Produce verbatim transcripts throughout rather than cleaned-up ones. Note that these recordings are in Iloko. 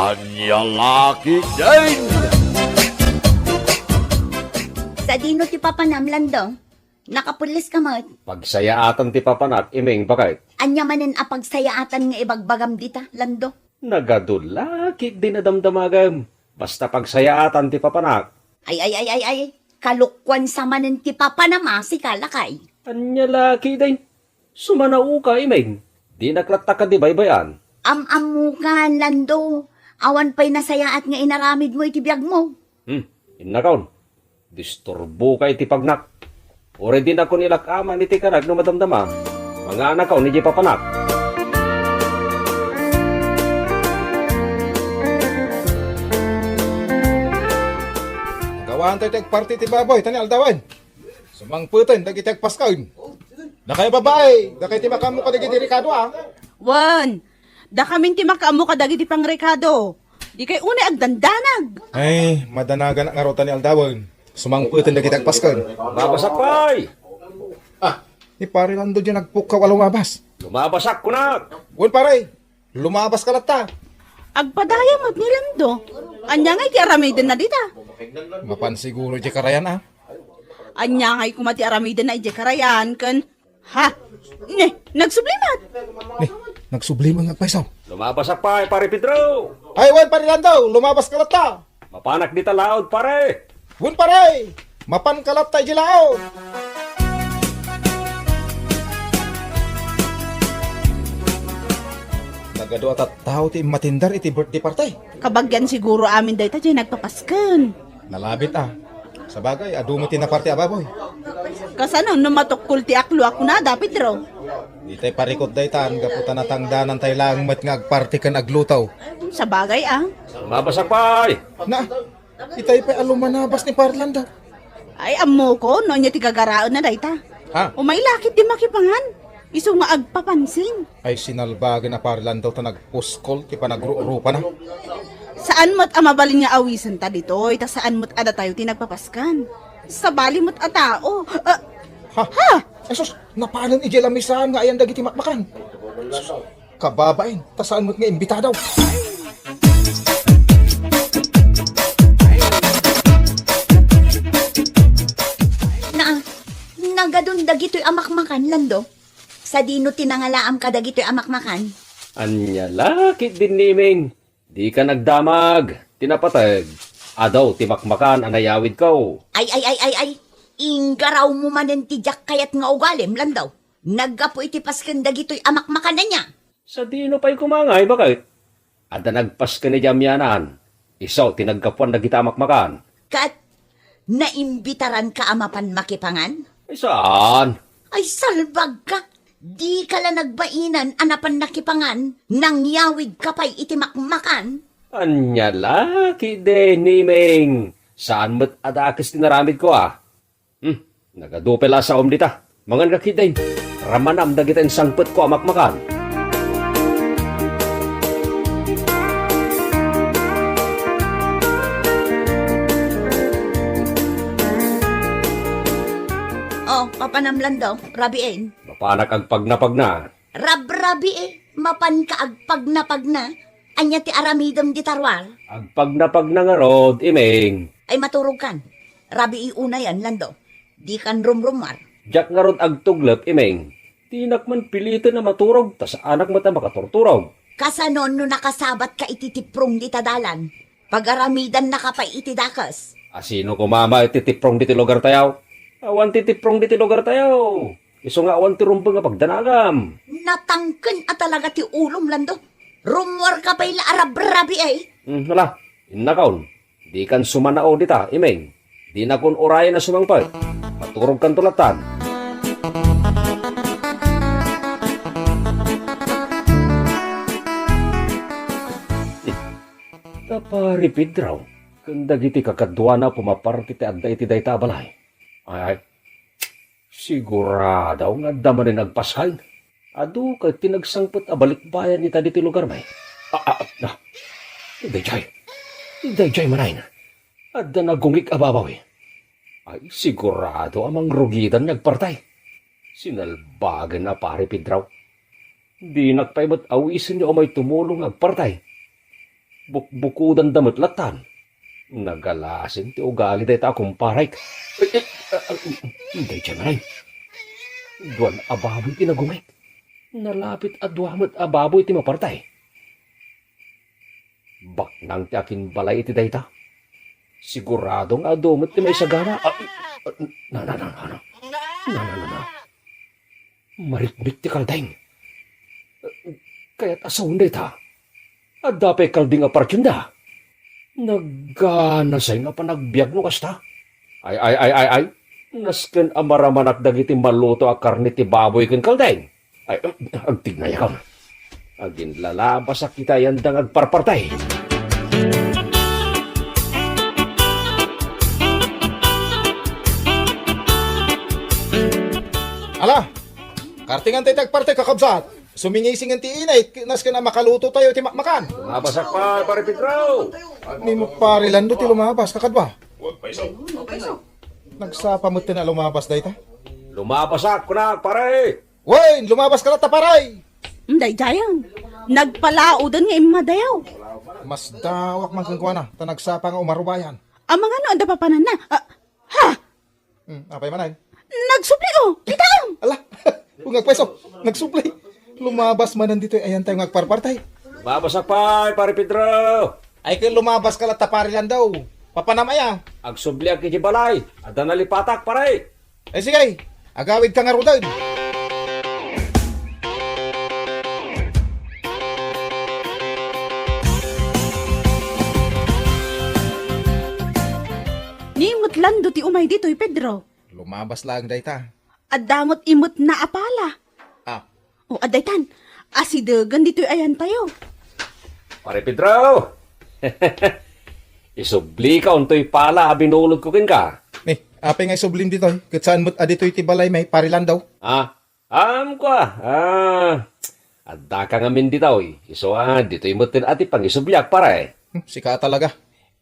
Ania la ketdin? Sadino ti papanam, Lando? Nakapulleska met. Pagsayaatan ti papanak, Imeng, baket. Ania manen a pagsayaatan nga ibagbagam dita, Lando? Nagadu la ketdin a damdamagem. Basta pagsayaatan ti papanak. Ay, ay, ay, ay, ay. Kalokuan sa manen ti papanam a sika, lakay. Ania la ketdin? Sumanaoka, Imeng. Dinak latta kadi baybay-an. Am-ammokan, Lando. Awan pay nasayaat nga inaramidmo iti biagmo. Hmm, innakon. Disturboka iti pagnak. Uray dinakon ilak-aman iti karag no madamdama. Manganakon iti papanak. Nagawaantayo ti agparti ti baboy, ta ni aldawen. Sumangpeten dagiti agpasken. Dakay babai, dakay ti makaammo kadagiti rekado, a? Wen, dakamin ti makaammo kadagiti pangrekado. Dikay unay agdandanag. Ay, madanagan ngarud ta ni aldawen. Sumangpeten dagiti agpasken. Lumabas pay! Ah, ni Pare Lando diay nagpukkaw a lumabas. Lumabasak, kunak! Wen, pare, lumabaska latta. Agpadaya met ni Lando. Ania ngay ti aramidenna dita? Mapan siguro diay karayan, a? Ania ngay koma ti aramidenna idiay karayan ken, ha? Ne, nagsubli met. Ne, nagsubli met nga agpayso. Lumabasak pay, Pare Pedro. Ay, wen, Pare Lando, lumabaska latta. Mapanak dita laod, pare. Wen, pare, mapanka latta idiay laod. Nagadu a tattao ti immatindar iti birthday party. Kabagian siguro amin dayta diay nagpapasken. Nalabit, a. Sabagay, adu met ti naparti a baboy. Kasano no matukkol ti aklo a kunada, Pedro? Ditay parikut daytan, gapu ta natangdanantay laeng met nga agparti ken agluto. Sabagay, a. Lumabas pay! Na, itay pay a lumanabas ni Pare Lando. Ay, ammokon no ania ti gagaraenna dayta. Ha? Umay la ketdi makipangan. Isu nga agpapansin. Ay, sinalbagen a Pare Lando ta nagpuskol ti panagrukrupana. Saan met a mabalin nga awisenta ditoy, ta saan met a datayo ti nagpapasken. Sabali met a tao. Ah, ha? Ha? Ay, sus, napanen idiay lamisaan nga ayan dagiti makmakan. Sus, kababain, ta saan met nga imbitado. Na, nagadun dagitoy a makmakan, Lando. Sadino ti nangalaam kadagitoy a makmakan? Ania la ketdin ni Imeng? Dika nagdamag ti napateg. Adu ti makmakan a nayawidko. Ay, ay, ay, ay, ay. Inggarawmo manen ti diak kayat nga ugalim, Lando. Naggapu iti pasken dagitoy a makmakan ania? Sadino pay koma ngay, baket? Adda nagpasken idiay amianan. Isu ti naggapuan dagita a makmakan. Ket naimbitaranka a mapan makipangan? Ay, saan? Ay, salbagka! Dika la nagbainan a napan nakipangan, nangyawidka pay iti makmakan? Ania la ketdin ni Imeng? Saan met a dakes ti naramidko, a? Hmm, nagadu pay la a saom dita. Manganka ketdin. Ramanam dagita insangpetko a makmakan. O, papanam, Lando, rabiin. Mapanak agpagnapagna. Rabrabii, mapanka agpagnapagna. Ania ti aramidem dita ruar? Agpagnapagna ngarud, Imeng. Ay, maturogkan. Rabii unayen, Lando. Dikan rumrummuar. Diak ngarud agtuglep, Imeng. Dinak man piliten a maturog, ta saanak met a makaturturog. Kasano no nakasabatka iti tiprong dita dalan? Pagaramidannaka pay iti dakes. A, sino koma met ti tiprong ditoy lugartayo? Awan ti tiprong ditoy lugartayo. Isu nga awan ti rumbeng a pagdanagam. Natangken a talaga ti ulom, Lando. Rummuarka pay la a rabrabii, ay. Hmm, hala, innakon. Dikan sumanao dita, Imeng. Dinakon urayen a sumangpet. Maturogkanto lattan. Ta Pare Pedro, ken dagiti kakaduana a pumaparti ti adda iti dayta a balay. Ay, ay. Sigurado nga adda manen agpasken. Adu ket ti nagsangpet a balikbayan ita ditoy lugarmi. Ah, ah, ah. Daydiay. Daydiay manen. Adda nagungig a babawi. Ay, sigurado a mangrugidan nga agparti. Sinalbagen a Pare Pedro. Dinak pay met awisen nga umay tumulong nga agparti. Bukbukodanda met lattan. Nagalasin ti ugali dayta a kumparek. Ay, ay, ah, ah, daydiay manen. Duan a baboy ti nagungek. Nalapit a dua met a baboy ti mapartay. Baknang ti akinbalay iti dayta. Sigurado nga adu met ti maisagana. Ah, ah, na, na, na, na, na. Na, na, na, na. Marikmik ti kalding. Kayat a sawen dayta. Adda pay kalding a partienda. Nagganasay nga panagbiag no kasta. Ay, ay, ay, ay, ay. Nasken a maramanak dagiti maluto a karne ti baboy ken kalding. Ay, agtignayakon. Aginlalabasak iti ayanda nga agparpartay. Ala, kartingan tayo ti agpartay, kakabsat. Sumingisingen ti init, nasken a makaluto tayo ti makmakan. Lumabasak pay, Pare Pedro. Ni mo, Pare Lando, ti lumabas, kakadwa. Nagsapa met a lumabas dayta. Lumabasak, kunak, pare. Wen, lumabas ka latta, pare. Daydiayen. Nagpalaoden nga immadayo. Masdaawak man kenkuana, ta nagsapa nga umarubayan. Amangan no adda papananna. Ah, ha! Hmm, apay manen? Nagsubli, oh! Kitaem! Ala! Ungag pweso! Nagsubli! Lumabas manen ditoy ayantayo nga agparpartay. Lumabasak pay, Pare Pedro! Ay, ket lumabas ka latta, Pare Lando. Papanam aya? Agsubliak iti balay. Adda nalipatak, pare! Ay, sige! Agawid ka ngaruden! Ni met Lando ti umay ditoy, Pedro. Lumabas laeng dayta. Adda met imetna a pala. Ah. O, adda itan. Asidegen ditoy ayantayo. Pare Pedro! Isublika untoy pala a binulodko kenka. Ni, apay nga isublim ditoy? Ket saan met a ditoy ti balaymi, Pare Lando? Ah, am, kua. Ah, addaka ngamin ditoy. Isu a, ditoy metten a ti pangisubliak, pare. Hmm, sika talaga.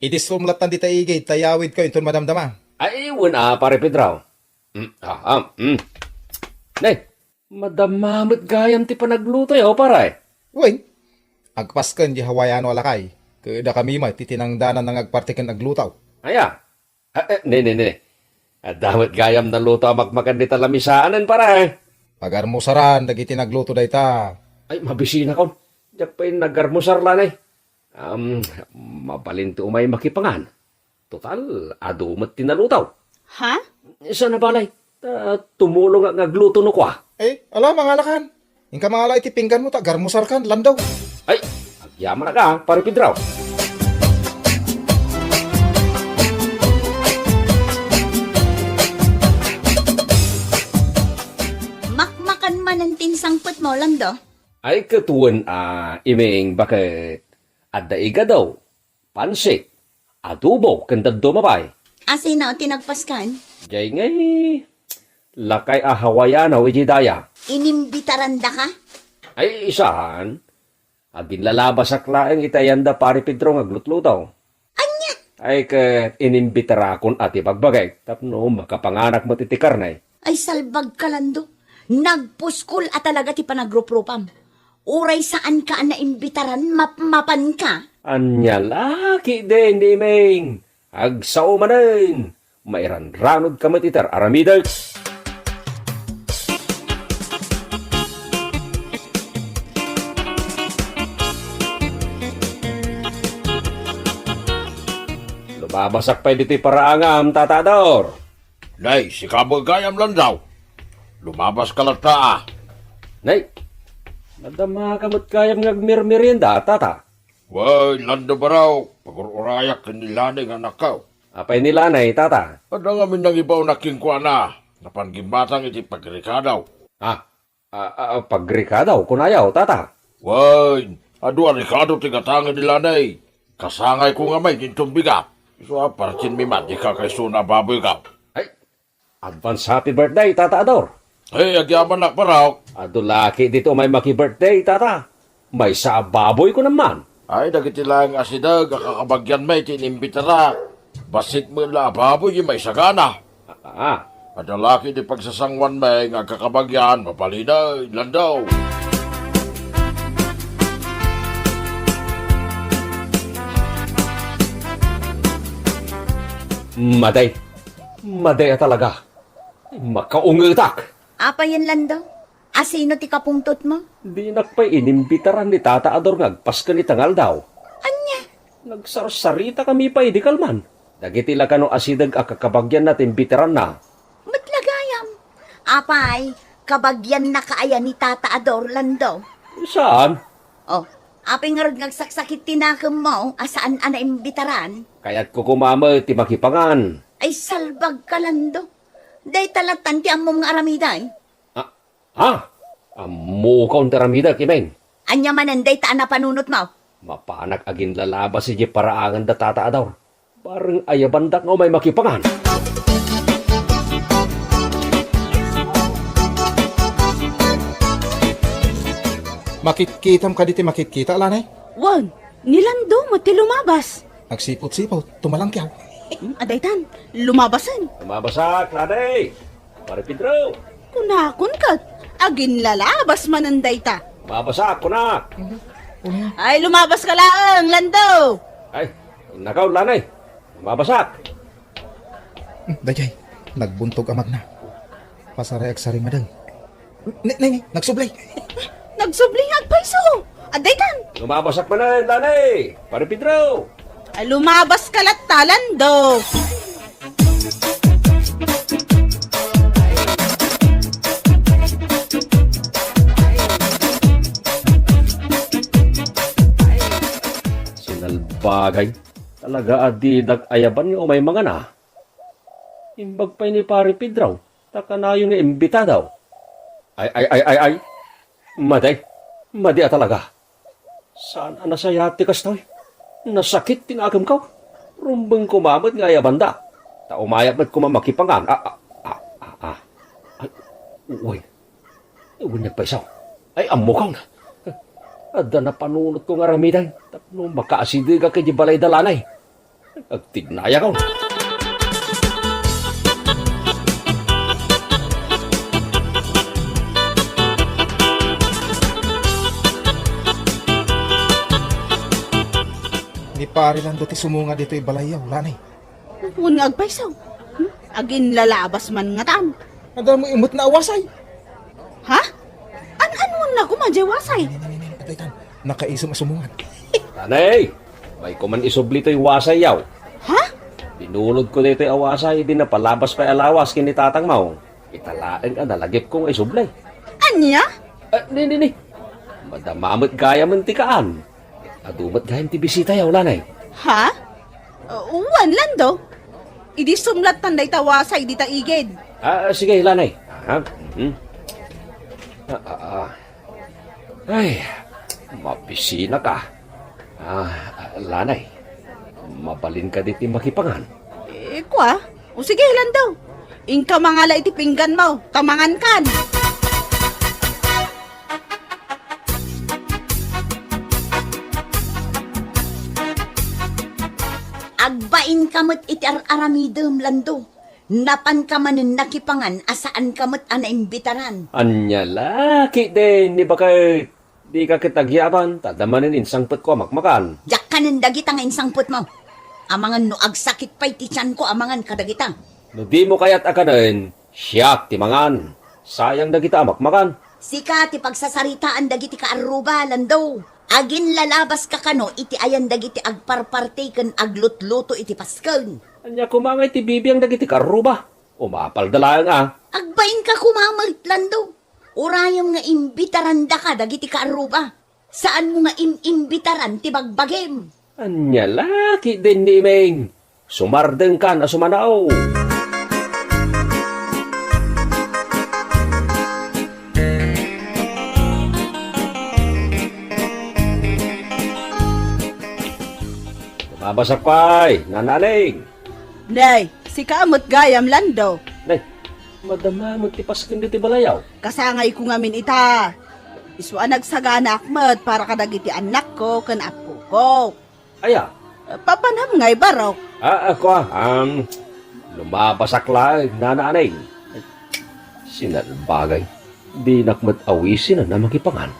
Idiskom lattan dita igid, ta yawidkayo inton madamdama. Ay, wen a, Pare Pedro. Mm, ah, ah, mm. Ne, madama met gayam ti panaglutoyo, pare. Wen, agpasken di Hawaiano a lakay. Ket dakami met ti tinangdanan nga agparti ken agluto. Aya? Ah, eh, ne, ne, ne. Adda met gayam naluto a makmakan dita lamisaanen, pare. Pagarmusaran dagiti nagluto dayta. Ay, mabisinakon. Diak pay nagarmusar laeng. Am, mabalin ti umay makipangan. Total, adu met ti naluto. Ha? Saan a balay? Ta, tumulong nga agluto no kua. Eh, ala, mangalakan. Inka mangala iti pingganmo ta agarmusarkan, Lando. Ay, agyamanak a, Pare Pedro. Makmakan manen ti insangpetmo, Lando? Ay, ket wen a, Iming, baket adda igado, pansit, adobo, ken dadduma pay. Asino ti nagpaskan? Jay ngay, lakay a Hawaiano iti daya. Inimbitarandaka? Ay, saan. Aginlalabasak laeng iti ayanda, Pare Pedro, nga aglutluto. Ania? Ay, ket inimbitarakon a ti bagbagek tapno makapanganak met iti karne. Ay, salbagka, Lando. Nagpuskol a talaga ti panagruprupam. Uray saanka a naimbitaran, mapmapanka. Ania la ketdin, Iming? Agsao manen. Mairanranodka met iti ar-aramidek. Lumabasak pay ditoy paraangam, Tata Ador. Nay, sika met gayam, Lando. Lumabaska latta, a. Nay, madamaka met gayam nga agmermerienda, Tata. Wen, Lando Barok, pagur-urayak ken ni Lanay nga anakko. Apay ni Lanay, Tata? Adda ngamin nangibaonnak kenkuana. Napan gimmatang iti pagrikado. Ah, ah, ah, pagrikado, kunayo, Tata? Wen, adu a rikado ti gatangen ni Lanay. Kasangayko ngamin inton bigat. Isu a partinmi met ti kakaisuna a baboyko. Ay, advance happy birthday, Tata Ador. Hey, agyamanak, Barok. Adu la ketdi ti umay maki-birthday, Tata. Maysa a baboy, kunam man. Ay, dagiti laeng asideg a kakabagianmi ti inimbitarak. Bassit met la a baboy ti maisagana. Ah. Adda la ketdi pagsasanguanmi nga agkakabagian, mabalinen, Lando. Madi. Madi a talaga. Makaungetak. Apayen, Lando? Asino ti kapungtotmo? Dinak pay inimbitaran ni Tata Ador nga agpasken ita nga aldaw. Ania? Nagsarsaritakami pay idi kalman. Dagiti la kano asideg a kakabagianna ti imbitaranna. Met la gayam. Apay, kabagiannaka aya ni Tata Ador, Lando? Saan? Oh, apay ngarud nga agsaksakit ti nakemmo a saan a naimbitaran? Kayatko koma met ti makipangan. Ay, salbagka, Lando. Dayta lattan ti ammom nga aramiden. Ah, ha? Ammokon ti aramidek, Imeng. Ania manen dayta a napanunotmo? Mapanak aginlalabas idiay paraangan da Tata Ador. Bareng ayabandak nga umay makipangan. Makitkitam kadi ti makitkita, Lanay? Wen, ni Lando met ti lumabas. Agsipot-sipot, tumalangkiaw. Hmm, adaytan, lumabasen. Lumabasak, Lanay! Pare Pedro! Kunakon ket, aginlalabas manen dayta. Lumabasak, kunak! Ay, lumabaska laeng, Lando! Ay, innakaw, Lanay! Lumabasak! Hmm, dayjay, nagbuntog a magna. Pasarayak sarimadeng. Ne, ne, ne, nagsubli. Nagsubli nga agpayso. Adaytan. Lumabasak manen, Lanay. Pare Pedro. Ay, lumabaska latta, Lando. Sinalbagay. Talaga a didak ayaban nga umay mangana. Imbag pay ni Pare Pedro, ta kanayon nga imbitado. Ay, ay, ay, ay, ay. Madi. Madi a talaga. Saan a nasayaat ti kastoy? Nasakit ti nakemko. Rumbeng koma met nga ayabanda. Ta umayak met koma makipangan. Ah, ah, ah, ah, ah. Ay, uy. Wen, nagpayso. Ay, ammokon. Adda napanunotko nga aramiden tapno makaasidegak idiay balay da Lanay. Agtignayakon. Ni Pare Lando ti sumunga ditoy balayyo, Lanay. Wen nga agpayso. Hmm? Aginlalabas man ngatan. Adda met a wasay. Ha? An-anuenna koma diay wasay? Ni, ni, ni, ni, adaytan. Nakaisem a sumungan. Lanay, umay koman isubli toy wasayyo. Ha? Binulodko daytoy a wasay idi napalabas pay a lawas ken ni tatangmo. Ita laeng a nalagipko nga isubli. Ania? Ah, ni, ni, ni. Madama met gayamen ti kaan. Adu met gayam ti bisitayo, Lanay. Ha? Uh, wen, Lando. Idi sumlattan dayta wasay dita igid. Ah, sige, Lanay. Ah, mhm. Ah, ah, ah. Ay, mabisinaka. Ah, Lanay, mabalin kadi ti makipangan? Eh, kua? O sige, Lando. Inka mangala iti pingganmo, ta mangankan. Agbainka met iti ar-aramidem, Lando. Napanka manen nakipangan a saanka met a naimbitaran. Ania la ketdin, ni baket? Dika ket agyaban, ta adda manen insangpetko a makmakan. Diak kanen dagita nga insangpetmo. Amangan no agsakit pay ti tianko amangan kadagita. No dimo kayat a kanen, siak ti mangan. Sayang dagita a makmakan. Sika ti pagsasaritaan dagiti kaarruba, Lando. Aginlalabaska kano iti ayan dagiti agparparti ken aglutluto iti pasken. Ania koma ngay ti bibiang dagiti kaarruba? Umapalda laeng a. Agbainka koma met, Lando. Urayem nga imbitarandaka dagiti kaarruba. Saanmo nga im-imbitaran ti bagbagim. Ania la ketdin, Imeng? Sumardengkan a sumanaw. Mabasak pay, Nana Aling. Nay, sika met gayam, Lando. Nay, madama met ti pasken ditoy balayaw. Kasangayko ngamin ita. Isu a nagsaganaak met para kadagiti annakko ken appoko. Aya? Papanam nga ibarok. Ah, ako, ah, um, lumabasak laeng, Nana Aling. Sinalbagay. Dinak met awisenen a makipangan.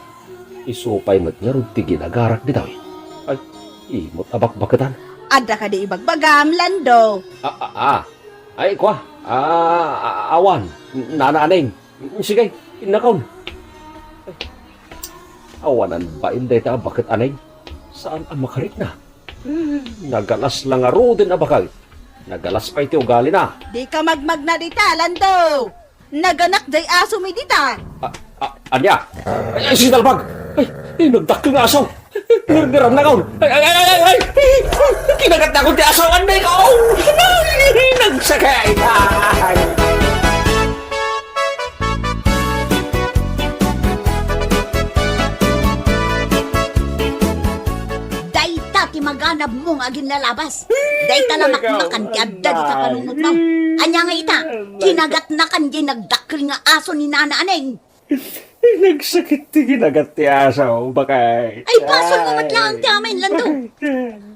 Isu pay met ngarud ti ginagarak ditoy. Ay, imot a bakbaketan. Adda kadi ibagbagam, Lando? Ah, ah, ah. Ay, kua. Ah, ah, awan. Nana Aneng. Sige, innakon. Awanan bain dayta a baket, Aneng. Saan a makarikna? Nagalas la ngaruden a baket. Nagalas pay ti ugalina. Dika magmagna dita, Lando. Naganak jay asomi dita. Ah, ah, ania? Ay, ay, sinalbag! Ay, ay, nagdakkel nga aso! Ngarngaramnakon! Ay, ay, ay, ay, ay, ay! Kinagatnakon ti aso! Anay ko! Ay, nagsakit! Ay! Dayta ti maganabmo nga aginlalabas. Dayta la makmakan ti adda dita panunotmo. Ania nga ita, kinagatnakan jay nagdakkel nga aso ni Nana Aneng. Nagsakit ti kinagat ti aso, bakay. Ay, basolmo met laeng ti amin, Lando.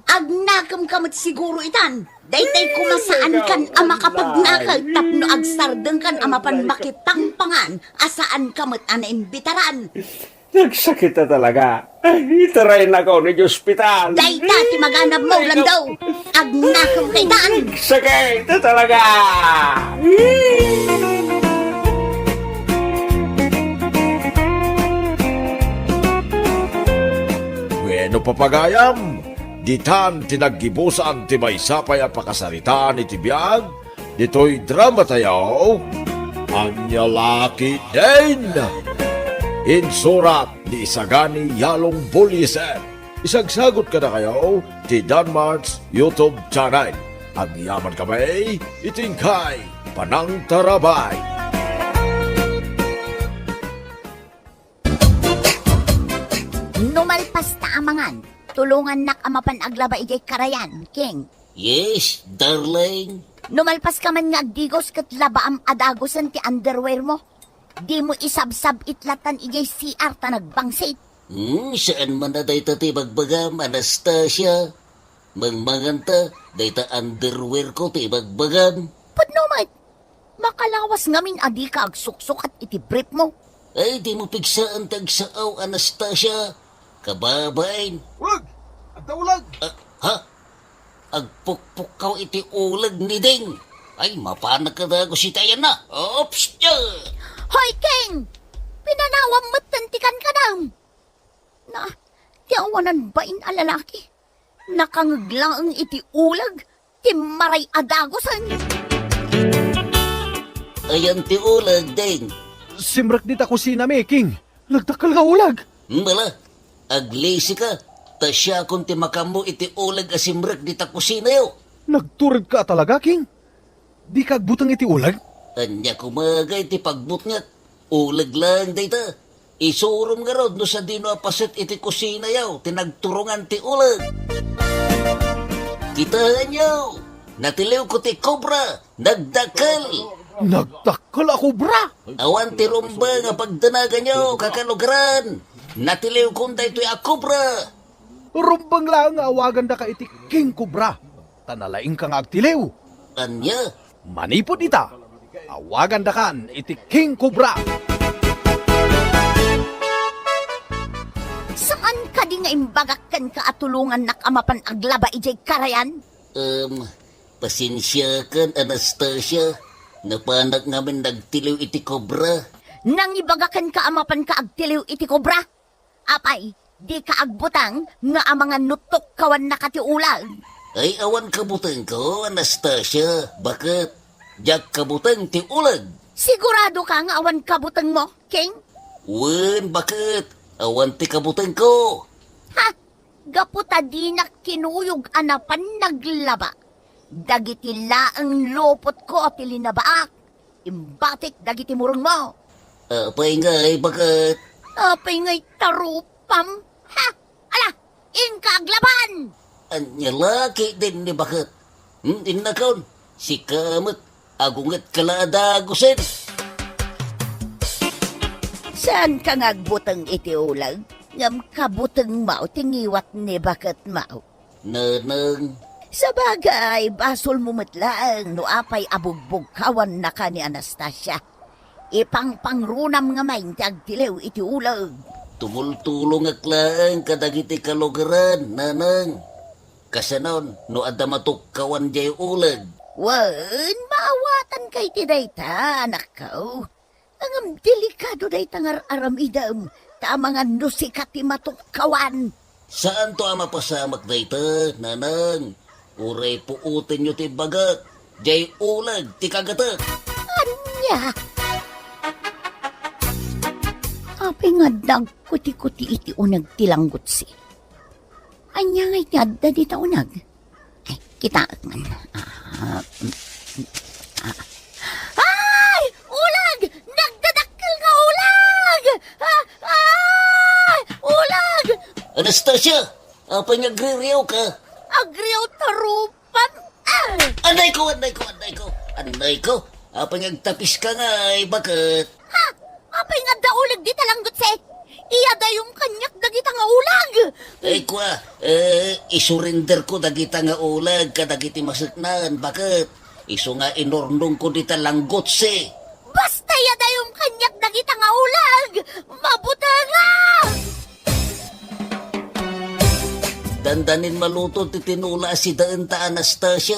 Agnakemka met siguro itan. Daytay koma saankan a makapagnaket tapno agsardengkan a mapan makipangpangan a saanka met a naimbitaran. Nagsakit a talaga. Ay, itaraynakon iti ospital. Dayta ti maganabmo, Lando. Agnakem kaytan. Nagsakit a talaga. Bueno, papagayam, ditan ti naggibusan ti maysa pay a pakasaritaan iti biag ditoy dramatayo, Ania La Ketdin. Insurat ni Isagani Yalong Bullieser. Isagsagot kadakayo ti Danmart's YouTube channel. Agyamankami iti inkay panangtarabay. No malpas ta amangan, tulongannak a mapan aglaba idiay karayan, King. Yes, darling. No malpaska man nga agdigos ket labaam a dagosen ti underwear mo. Dimo isabsab-it latan idiay C R ta nagbangsit. Hmm, saan man a dayta ti ibagbagam, Anastasia. Mangmanganta, dayta underwear ko ti ibagbagam. Pudno met. Makalawas ngamin a dika agsuksukat iti brief mo. Ay, dimo pigsaan ti agsao, Anastasia. Kababain. Ulag! Adda ulag! Ah, ha? Agpukpukkaw iti uleg ni Ding. Ay, mapanak a dagus iti ayanna. Oops! Hoy, King! Pinanawam metten ti kankanaem. Na, ti awanan bain a lalaki. Nakangeg laeng iti uleg ti maray a dagusen. Ayan ti uleg, Ding. Simrek dita kusinami, King. Nagdakkel nga uleg. Mala, aglisika, ta siakon ti makammo iti uleg a simrek dita kusinayo. Nagturedka a talaga, King? Dika agbuteng iti uleg? Ania koma ngay ti pagbutngek? Uleg laeng dayta. Isurom ngarud no sadino a paset iti kusinayo ti nagturongan ti uleg. Kitaenyo, natiliwko ti kobra, nagdakkel. Nagdakkel a kobra? Awan ti rumbeng a pagdanaganyo, kakalugaran. Natiliwkon daytoy a kobra. Rumbeng laeng nga awagandaka iti King Cobra, ta nalaingka nga agtiliw. Ania? Manipud ita, awagandakan iti King Cobra. Saan kadi nga imbagak kenka a tulongannak a mapan aglaba idiay karayan? Em, pasensiakan, Anastasia. Napanak ngamin nagtiliw iti kobra. Nangibaga kenka a mapanka agtiliw iti kobra? Apay, dika agbuteng nga amangan no tukkawannaka ti uleg? Ay, awan kabutengko, Anastasia. Baket, diak kabuteng ti uleg. Siguradoka nga awan kabutengmo, King? Wen, baket, awan ti kabutengko. Ha? Gapu ta dinak kinuyog a napan naglaba. Dagiti laeng lupotko ti linabaak. Imbatik dagiti murengmo. Apay ngay, baket? Apay ngay tarupam? Ha? Ala, inka aglaban! Ania la ketdin ni baket? Hmm, innakon, sika met, agungetka la a dagusen. Saanka nga agbuteng iti uleg, ngem kabutengmo ti ngiwat ni baketmo. Neneng. Sabagay, basolmo met laeng no apay a bugbugkawannaka ni Anastasia. Ipangpangrunam ngamin ti agtiliw iti uleg. Tumultulongek laeng kadagiti kalugaran, Neneng. Kasanon no adda matukkawan jay uleg? Wen, maawatanka iti dayta, anakko. Ngem delikado dayta nga ar-aramidem, ta amangan no sika ti matukkawan. Saanto a mapasamak dayta, Nanang. Uray puotenyo ti bagak. Jay uleg ti kagatek. Ania? Apay nga adda agkuti-kuti iti uneg ti langgutsi? Ania ngay ti adda dita uneg? Ay, kitaek man. Ah, mm, ah. Ay! Uleg! Nagdadakkel nga uleg! Ah, ay! Uleg! Anastasia! Apay nga agririaw ka? Agriaw ta rupan. Ah! Anay ko, anay ko, anay ko. Anay ko. Apay nga agtapis ka ngay, baket? Ha? Apay nga adda uleg dita langgutsi? Iyadayom kaniak dagita nga uleg. Ay, kua, eh, isurrender ko dagita nga uleg kadagiti maseknan, baket? Isu nga inurnong ko dita langgutsi. Basta iyadayom kaniak dagita nga uleg, mabutengak! Dandanin maluto ti tinola a sidaenta, Anastasia.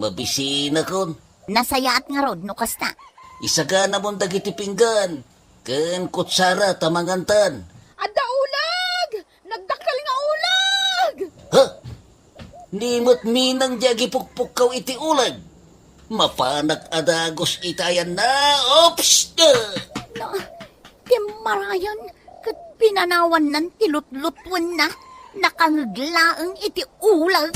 Mabisinakon. Nasayaat ngarud no kasta. Isaganamon dagiti pinggan ken kutsara ta mangantan. Adda uleg! Nagdakkel nga uleg! Ha? Ni met Minang ti agipukpukkaw iti uleg. Mapanak a dagus iti ayanna. Oops! Na, timmarayan ket pinanawannan ti lutlutuenna. Nakangeg laeng iti uleg.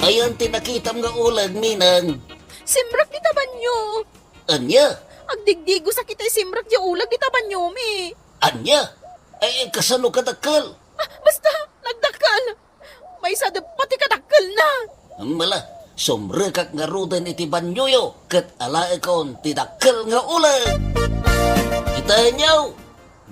Ayan ti nakitam nga uleg, Minang? Simrek dita banio. Ania? Agdigdigosak iti simrek ti uleg dita baniomi. Ania? Ay, kasano kadakkel? Ah, basta, nagdakkel. Maysa deppa ti kadakkelna. Mala, sumrekak ngaruden iti banioyo ket alaekon ti dakkel nga uleg. Kitaenyo,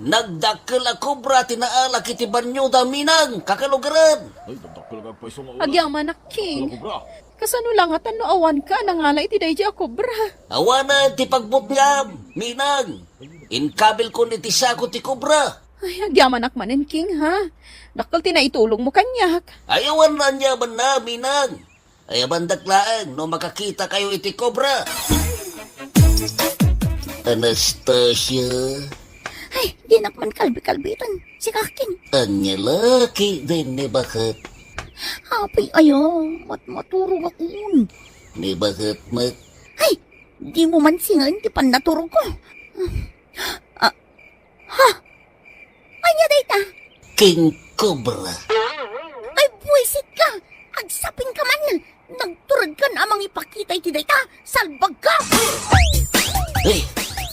nagdakkel a kobra ti naalak iti banioda, Minang, kakalugaren. Ay, nagdakkel nga agpayso nga uleg. Agyamanak, King. Dakkel a kobra. Kasano la ngatan no awanka a nangala iti daydi a kobra? Awanen ti pagbutngam, Minang. Inkabilkon iti sako ti kobra. Ay, agyamanak manen, King, ha? Dakkel ti naitulongmo kaniak. Ay, awan aniamanna, Minang. Ayabandak laeng no makakitakayo iti kobra. Anastasia. Ay, dinak man kalbi-kalbitan. Sika, King. Ania la ketdin ni baket? Apay aya, mat-, maturogakon. Ni baket met. Ay, dimo man singaen ti pannaturogko. Ah, ha? Ania dayta? King Cobra. Ay, buwisit ka! Agsaping ka man! Nagturedkan a mangipakita iti dayta! Salbag ka! Eh,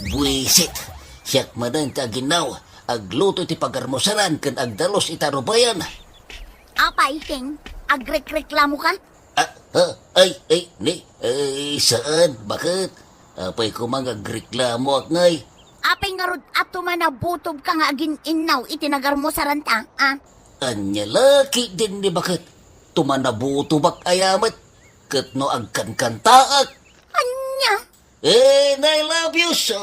buwisit! Siak manen ti aginnaw, agluto iti pagarmusaran ken agdalus iti arubayan. Apay, King, agrekreklamo ka? Ah, ah, ay, ay, ni, ay, saan? Baket? Apay koma nga agreklamoak ngay? Apay ngarud a tumanabutob ka nga agin-innaw iti nagarmusaranta, a? Ania la ketdin ni baket? Tumanabutobak aya met? Ket no agkankantaak? Ania? And I love you so,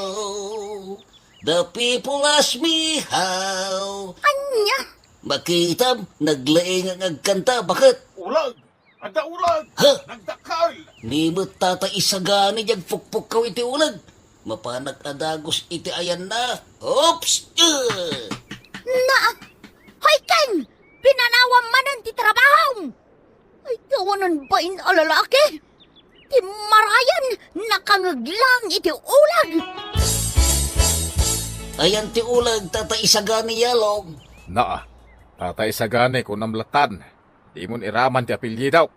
the people ask me how. Ania? Makitam, naglaing nga agkanta, baket? Ulag! Adda ulag! Ha? Nagdakkel! Ni met Tata Isagani diay agpukpukkaw iti uleg. Mapanak a dagus iti ayanna. Oops! Eh! Na, hoy, King! Pinanawam manen ti trabahom! Ay, awanan bain a lalaki! Timmarayan, nakangeg laeng iti uleg! Ayan ti uleg, Tata Isagani, Yalong. Naa, Tata Isagani, kunam latan. Dimon iraman ti apelyidok.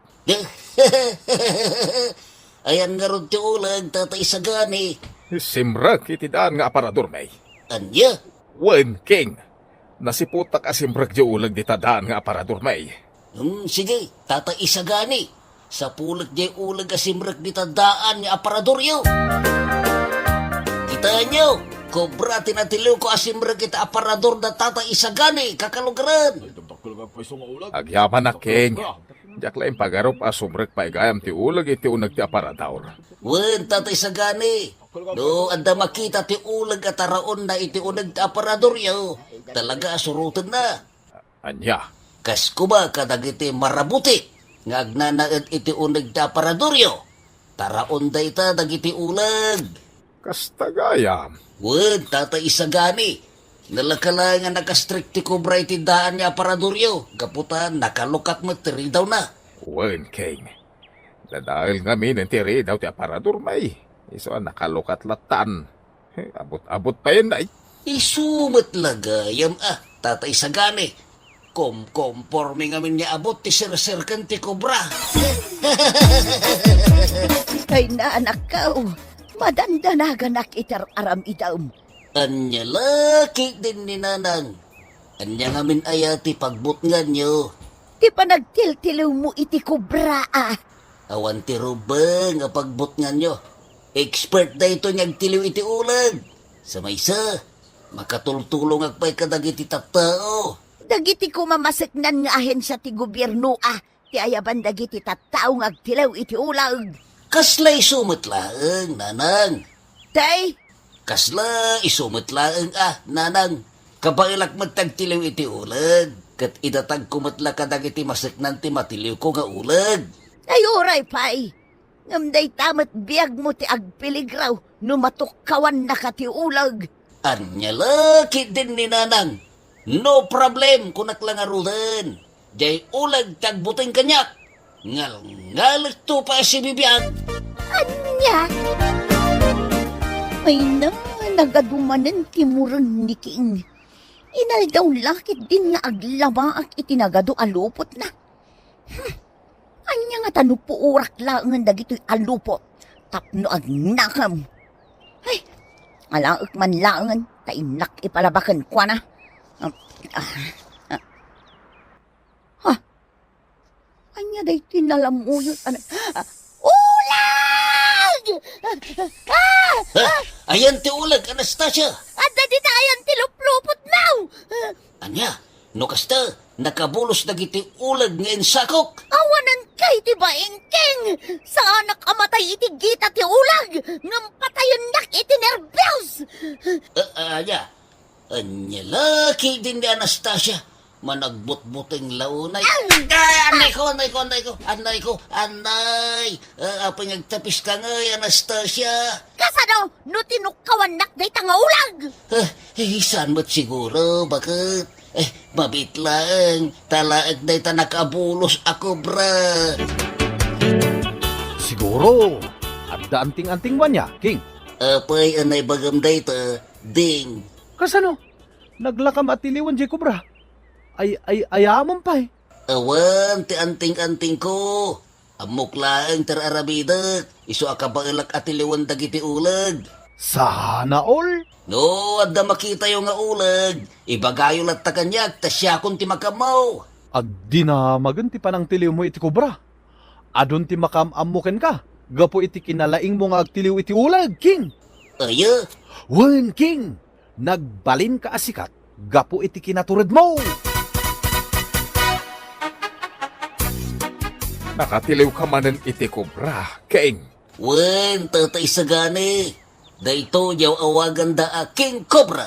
Ayan ngarud ti uleg, Tata Isagani. Simrek iti daan nga aparadormi. Ania? Wen, King. Nasiputak a simrek ti uleg dita daan nga aparadormi. Hmm, sige, Tata Isagani. Sapulek diay uleg a simrek dita daan nga aparadoryo. Kitaenyo, kobra ti natiliwko a simrek iti aparador da Tata Isagani, kakalugaren. Ay, dakkel nga agpayso nga uleg. Agyamanak, King. Diak la impagarup a sumrek pay gayam ti uleg iti uneg ti aparador. Wen, Tata Isagani, no adda makita ti uleg a taraonna iti uneg ti aparadoryo, talaga a surotenna. Ania? Kas koma kadagiti marabutik nga agnanaed iti uneg ti aparadoryo, taraon dayta dagiti uleg. Kasta gayam. Wen, Tata Isagani. Nalaka laeng a nakastrek ti kobra iti daan nga aparadoryo, gapu ta nakalukat met ti ridawna. Wen, King. Nadael ngamin ti ridaw ti aparador, may. Isu a nakalukat lattan. Abot-abot payen, ay. Isu met la gayam a, Tata Isagani. Komkomporme ngamin nga abot ti serserken ti kobra. Ay, nanakkaw, madandanaganak iti ar-aramidem. Ania la ketdin ni Nanang? Ania ngamin aya ti pagbutnganyo? Ti panagtiltilewmo iti kobra a. Awan ti rumbeng a pagbutnganyo. Expert daytoy nga agtiliw iti uleg. Sa maysa, makatultulongak pay kadagiti tattao. Dagiti koma maseknan nga ahensia ti gobierno a ti ayaban dagiti tattao nga agtiliw iti uleg. Kasla isu met laeng, Nanang. Tay? Kasla isu met laeng a, Nanang. Kabaelak met ti agtiliw iti uleg, ket idatagko met la kadagiti maseknan ti matiliwko nga uleg. Ay, uray pay. Ngem dayta met biagmo ti agpeligraw no matukkawannaka ti uleg. Ania la ketdin ni Nanang? No problem, kunak la ngaruden. Diay uleg ti agbuteng kaniak. Ngalngalekto pay a sibibiag. Ania? Ay na, nagadu manen ti mureng ni King. Inaldaw la ketdin nga aglamaak iti nagadu a lupotna. Hmm. Ania ngata no puorak laengen dagitoy a lupot tapno agnakem? Ay, alaek man laengen ta innak ipalabaken kuana. Ah, ah, ah. Ha? Ania daytoy nalamuyot a na-, ah, uleg! Ah! Ha? Ah! Ayan ti uleg, Anastasia! Adda dita ayan ti luplupotmo! Ah! Ania? No kasta, nakabulos dagiti uleg nga insakok. Awanen kay ti baing, King! Saanak a matay iti gita ti uleg, ngem patayennak iti nerbios! Ah, ah, ania? Ania la ketdin ni Anastasia? Managbutbuteng la unay. Ay! Ay, anay ko, anay ko, anay ko, anay ko, anay! Ah, apay nga agtapiska ngay, Anastasia? Kasano no tinukkawannak dayta nga uleg? Ah, eh, saan met siguro, baket? Eh, mabiit laeng, talaek dayta nakabulos a kobra. Siguro, adda anting-antingmo ania, King? Apay a naibagam dayta, Ding? Kasano? Naglakam a tiliwen diay kobra? Ay, ay, ayamem pay. Awan ti anting-antingko. Ammok laeng ti ar-aramidek, isu a kabaelak a tiliwen dagiti uleg. Sana all! No adda makitayo nga uleg, ibagayo latta kaniak ta siakon ti makaammo. Agdinamagen ti panangtiliwmo iti kobra. Adun ti makaam-ammo kenka gapu iti kinalaingmo nga agtiliw iti uleg, King. Aya? Wen, King. Nagbalinka a sikat gapu iti kinaturedmo. Nakatiliwka manen iti kobra, King. Wen, Tata Isagani. Daytoy diay awaganda a King Cobra.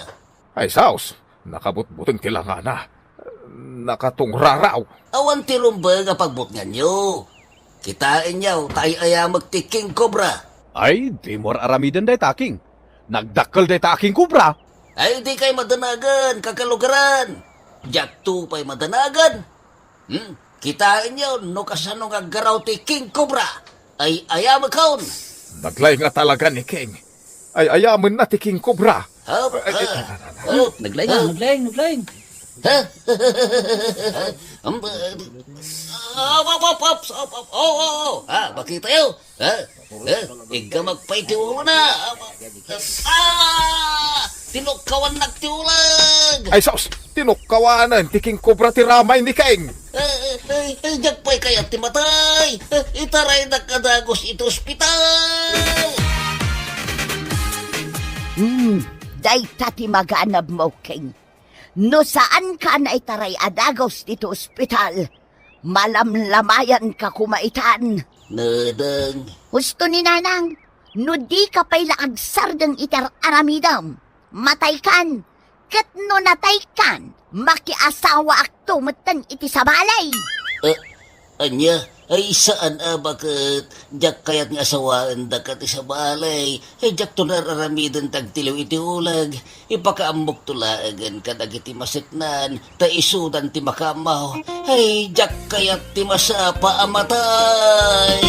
Ay, sus, nakabutbuteng ti langana. Nakatungraraw. Awan ti rumbeng a pagbutnganyo. Kitaenyo ta ay-ayamek ti King Cobra. Ay, dimo ar-aramiden dayta, King. Nagdakkel dayta a King Cobra. Ay, dikay madanagan, kakalugaran. Diakto pay madanagan. Hmm? Kitaenyo no kasano nga aggaraw ti King Cobra. Ay-ayamekon. Naglaing a talaga ni King. Ay-ayamenna ti King Cobra. Hop, ay, ay, ah, hop, naglaing, ah, naglaing, naglaing. Ha? Hop, hop, hop, hop, hop, oh, oh, oh. Ha, makitayo. Ha? Ha? Iggamak pay ti ulona. Ah! Tinukkawannak ti uleg. Ay, sus! Tinukkawanen ti King Cobra ti ramay ni King. Eh, eh, eh, eh, diak pay kayat ti matay. Eh, itaraydak a dagus iti ospital. Hmm, dayta ti maganabmo, King. No saanka a naitaray a dagus ditoy ospital, malamlamayanka koma itan. Nadeng. Husto ni Nanang, no dika pay la agsardeng iti ar-aramidem, mataykan. Ket no nataykan, makiasawaakto. Addakto metten iti sabali. Eh, ania? Ay, saan a baket. Diak kayat nga asawaendaka ti sabali. Ay, diakto nararamiden ti agtiliw iti uleg. Ipakaammokto laengen kadagiti maseknan, ta isudan ti makaammo. Ay, diak kayat ti masapa a matay.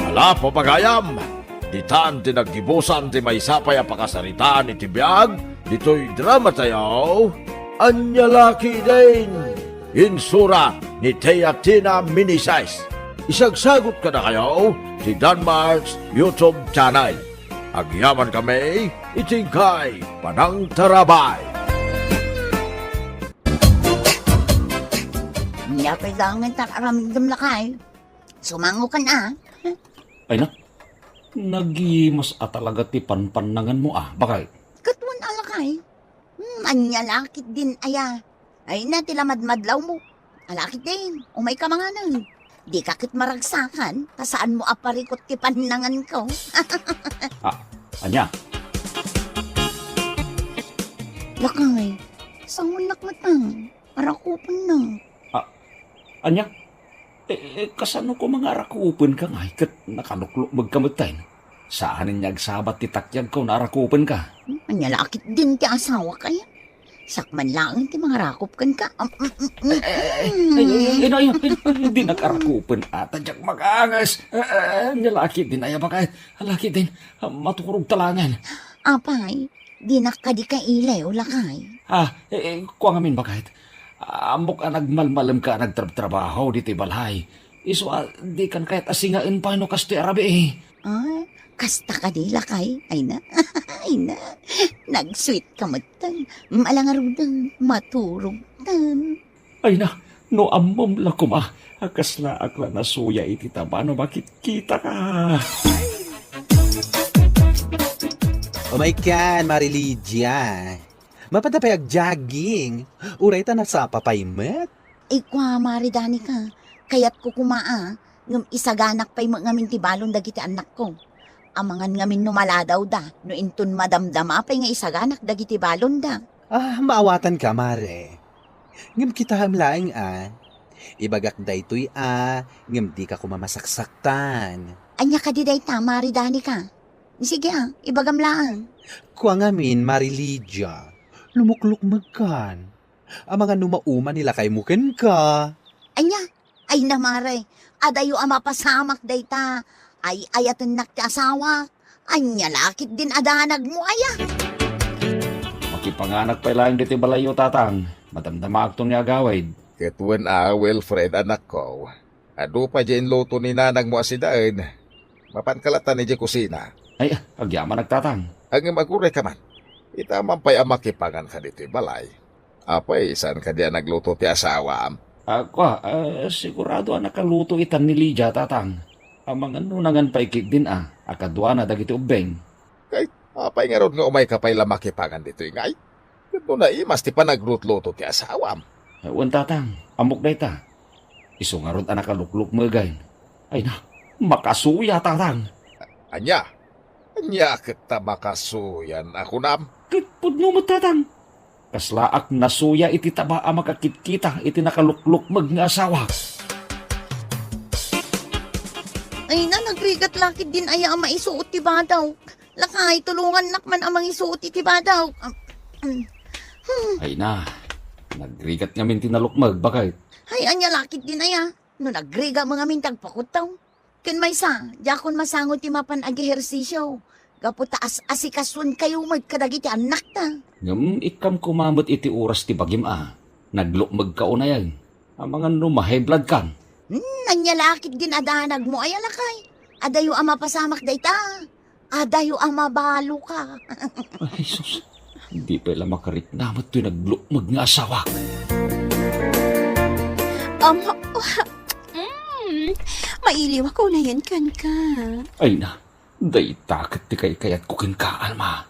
Ala, papagayam! Ditan ti naggibusan ti maysa pay a pakasaritaan iti biag ditoy dramatayo, Ania La Ketdin, insura ni Tia Tina Meneses. Isagsagut kadakayo ti Danmark's YouTube channel. Agyaman kami iti inkay panangtarabay. Ania pay dangan ti aramidem, lakay? Sumangokan a. Ay na, nagimas a talaga ti panpannanganmo a, baket. Ket wen a, lakay. Hmm, ania la ketdin aya? Ay na ti lamadmadlawmo. Ala ketdin, umayka manganen. Dika ket maragsakan, ta saanmo a parikut ti pannanganko. Ah, ania? Lakay, sangoennak met a. Arakupennak. Ah, ania? Eh, eh, kasano koma nga arakupenka ngay ket nakaluklukmegka metten? Saanen nga agsabat ti takyagko nga arakupenka. Hmm, ania la ketdin ti asawak aya? Sakman laeng ti mangarakup kenka. Am, mm, mm, mm, Eh, eh, eh, mm. Ay, ay, ay, ay, ay, ay, dinak arakupen a, ta diak makaangas. Eh, eh, ania la ketdin aya, baket? Ala ketdin, ah, maturogta laengen. Apay, dinak kadi kailiw, lakay. Ah, eh, eh, kua ngamin, baket. Ammok a nagmalmalemka a nagtrabtrabaho ditoy balay. Isu a dikan kayat a singaen pay no kastoy a rabii. Ah, kasta kadi, lakay? Ay na, ay na. Nag-sweet ka metten. Ala ngaruden, maturogtan. Ay na, no ammom la koma a kaslaak la nasuya iti taba no makitkitaka. Umaykan, Mari Lydia. Mapada pay agjogging. Uray ta nasapa pay met. Ay, kua, Mari Danica, kayatko koma a, ngem isaganak pay met ngamin ti balon dagiti annakko. Amangan ngamin no maladawda, no inton madamdama pay nga isaganak dagiti balonda. Ah, maawatanka, Mare. Ngem kitaem laeng a. Ibagak daytoy a, ngem dika koma masaksaktan. Ania kadi dayta, Mari Danica? Sige a, ibagam laeng. Kua ngamin, Mari Lydia, lumuklukmegkan. Amangan no mauma ni lakaymo kenka. Ania? Ay na, Mare, adayo a mapasamak dayta. Ay-ayatennak ti asawak. Ania la ketdin a danagmo aya? Makipanganak pay laeng ditoy balayyo, Tatang. Madamdamaakton nga agawid. Ket wen a, Wilfred, anakko. Adu pay diay inluto ni nanangmo a sidaen. Mapanka latta idiay kusina. Ay, agyamanak, Tatang. Ngem agurayka man. Ita man pay a makipanganka ditoy balay. Apay, saan kadi a nagluto ti asawam? Ah, kua, ah, sigurado a nakaluto itan ni Lydia, Tatang. Amangan no nangan pay ketdin a, a kaduana dagiti ubbing. Kay, apay ngarud nga umayka pay la makipangan ditoy ngay? Ket no naimas ti panaglutluto ti asawam? Eh, wen, Tatang, ammok dayta. Isu ngarud a nakaluklukmegen. Ay na, makasuya, Tatang. Ania? Ania ket ta makasuyan a kunam? Ket pudno met, Tatang. Kaslaak nasuya iti taba a makakitkita iti nakaluklukmeg nga asawak. Ay na, nagrigat la ketdin aya a maisuot ti badaw. Lakay, tulongannak man a mangisuot iti badaw. Am, am. Hmm. Ay na, nagrigat ngamin ti nalukmeg, baket. Ay, ania la ketdin aya? No nagrigat mo ngamin ti agpakutaw. Ken maysa, diakon masango ti mapan agehersisio, gapu ta as-asikasuenkayo met kadagiti annakta. Ngem ikkam koma met iti oras ti bagim a, naglukmegka unayen. Amangan no ma-high blood kan. Hmm, ania la ketdin a danagmo aya, lakay? Adayo a mapasamak dayta. Adayo a mabaloka. Ay, sus. Di pay la makarikna met toy naglukmeg nga asawak. Ama, mm, mailiwak unayen kenka. Ay na, dayta ket ti kaykayatko kenka, Alma.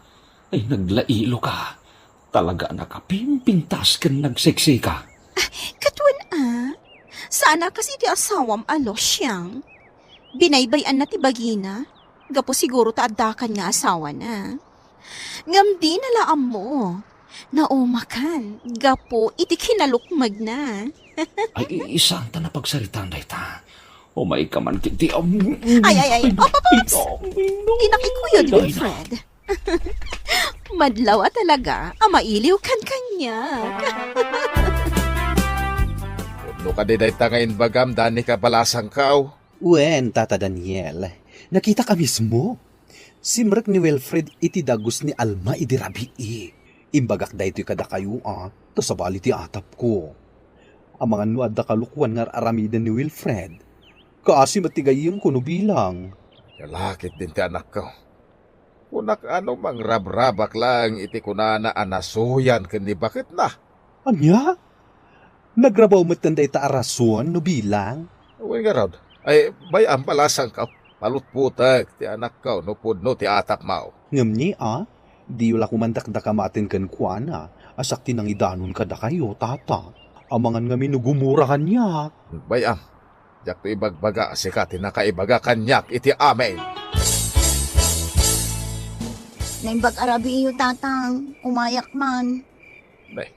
Ay, naglailoka. Talaga a nakapimpintas ken nagseksika. Ah, ket wen a, saan a kas iti asawam a Luciang. Binaybay-anna ti bagina, gapu siguro ta addakan nga asawana. Ngem dina la ammo, Naumakan, gapu iti kinalukmegna. Ay, i-, saan ta napagsaritaan dayta? Umayka man ket di, um, Ay, ay, ay. Op, op, ops. Di nakikuyod, Wilfred. Madlaw a talaga a mailiw kan kaniak. Pudno kadi dayta nga imbagam, Danica Balasangkaw? Wen, Tata Daniel. Nakitak a mismo. Simrek ni Wilfred iti dagus ni Alma idi rabii. Imbagak daytoy kadakayo a, ta sabali ti atapko. Amangan no adda kalokuan nga ar-aramiden ni Wilfred. Kaasi met ti gayyemko no bilang. Lalakit din ti anakko. Kunak a no mangrabrabak laeng iti kunana a nasuyan ken ni baketna. Ania? Nagrabaw metten dayta a rason no bilang? Wen ngarud. Ay, bay-am, Balasangkaw. Palutputek ti anakko no pudno ti atapmo. Ngem ni a, diyo la koman dakdakamaten kenkuana, a sakti nangidanon kadakayo, Tata. Amangan ngamin no gumura kaniak. Bay-am, diakto ibagbaga a sika ti nakaibaga kaniak iti amin. Naimbag a rabiiyo, Tatang. Umayak man. Bay,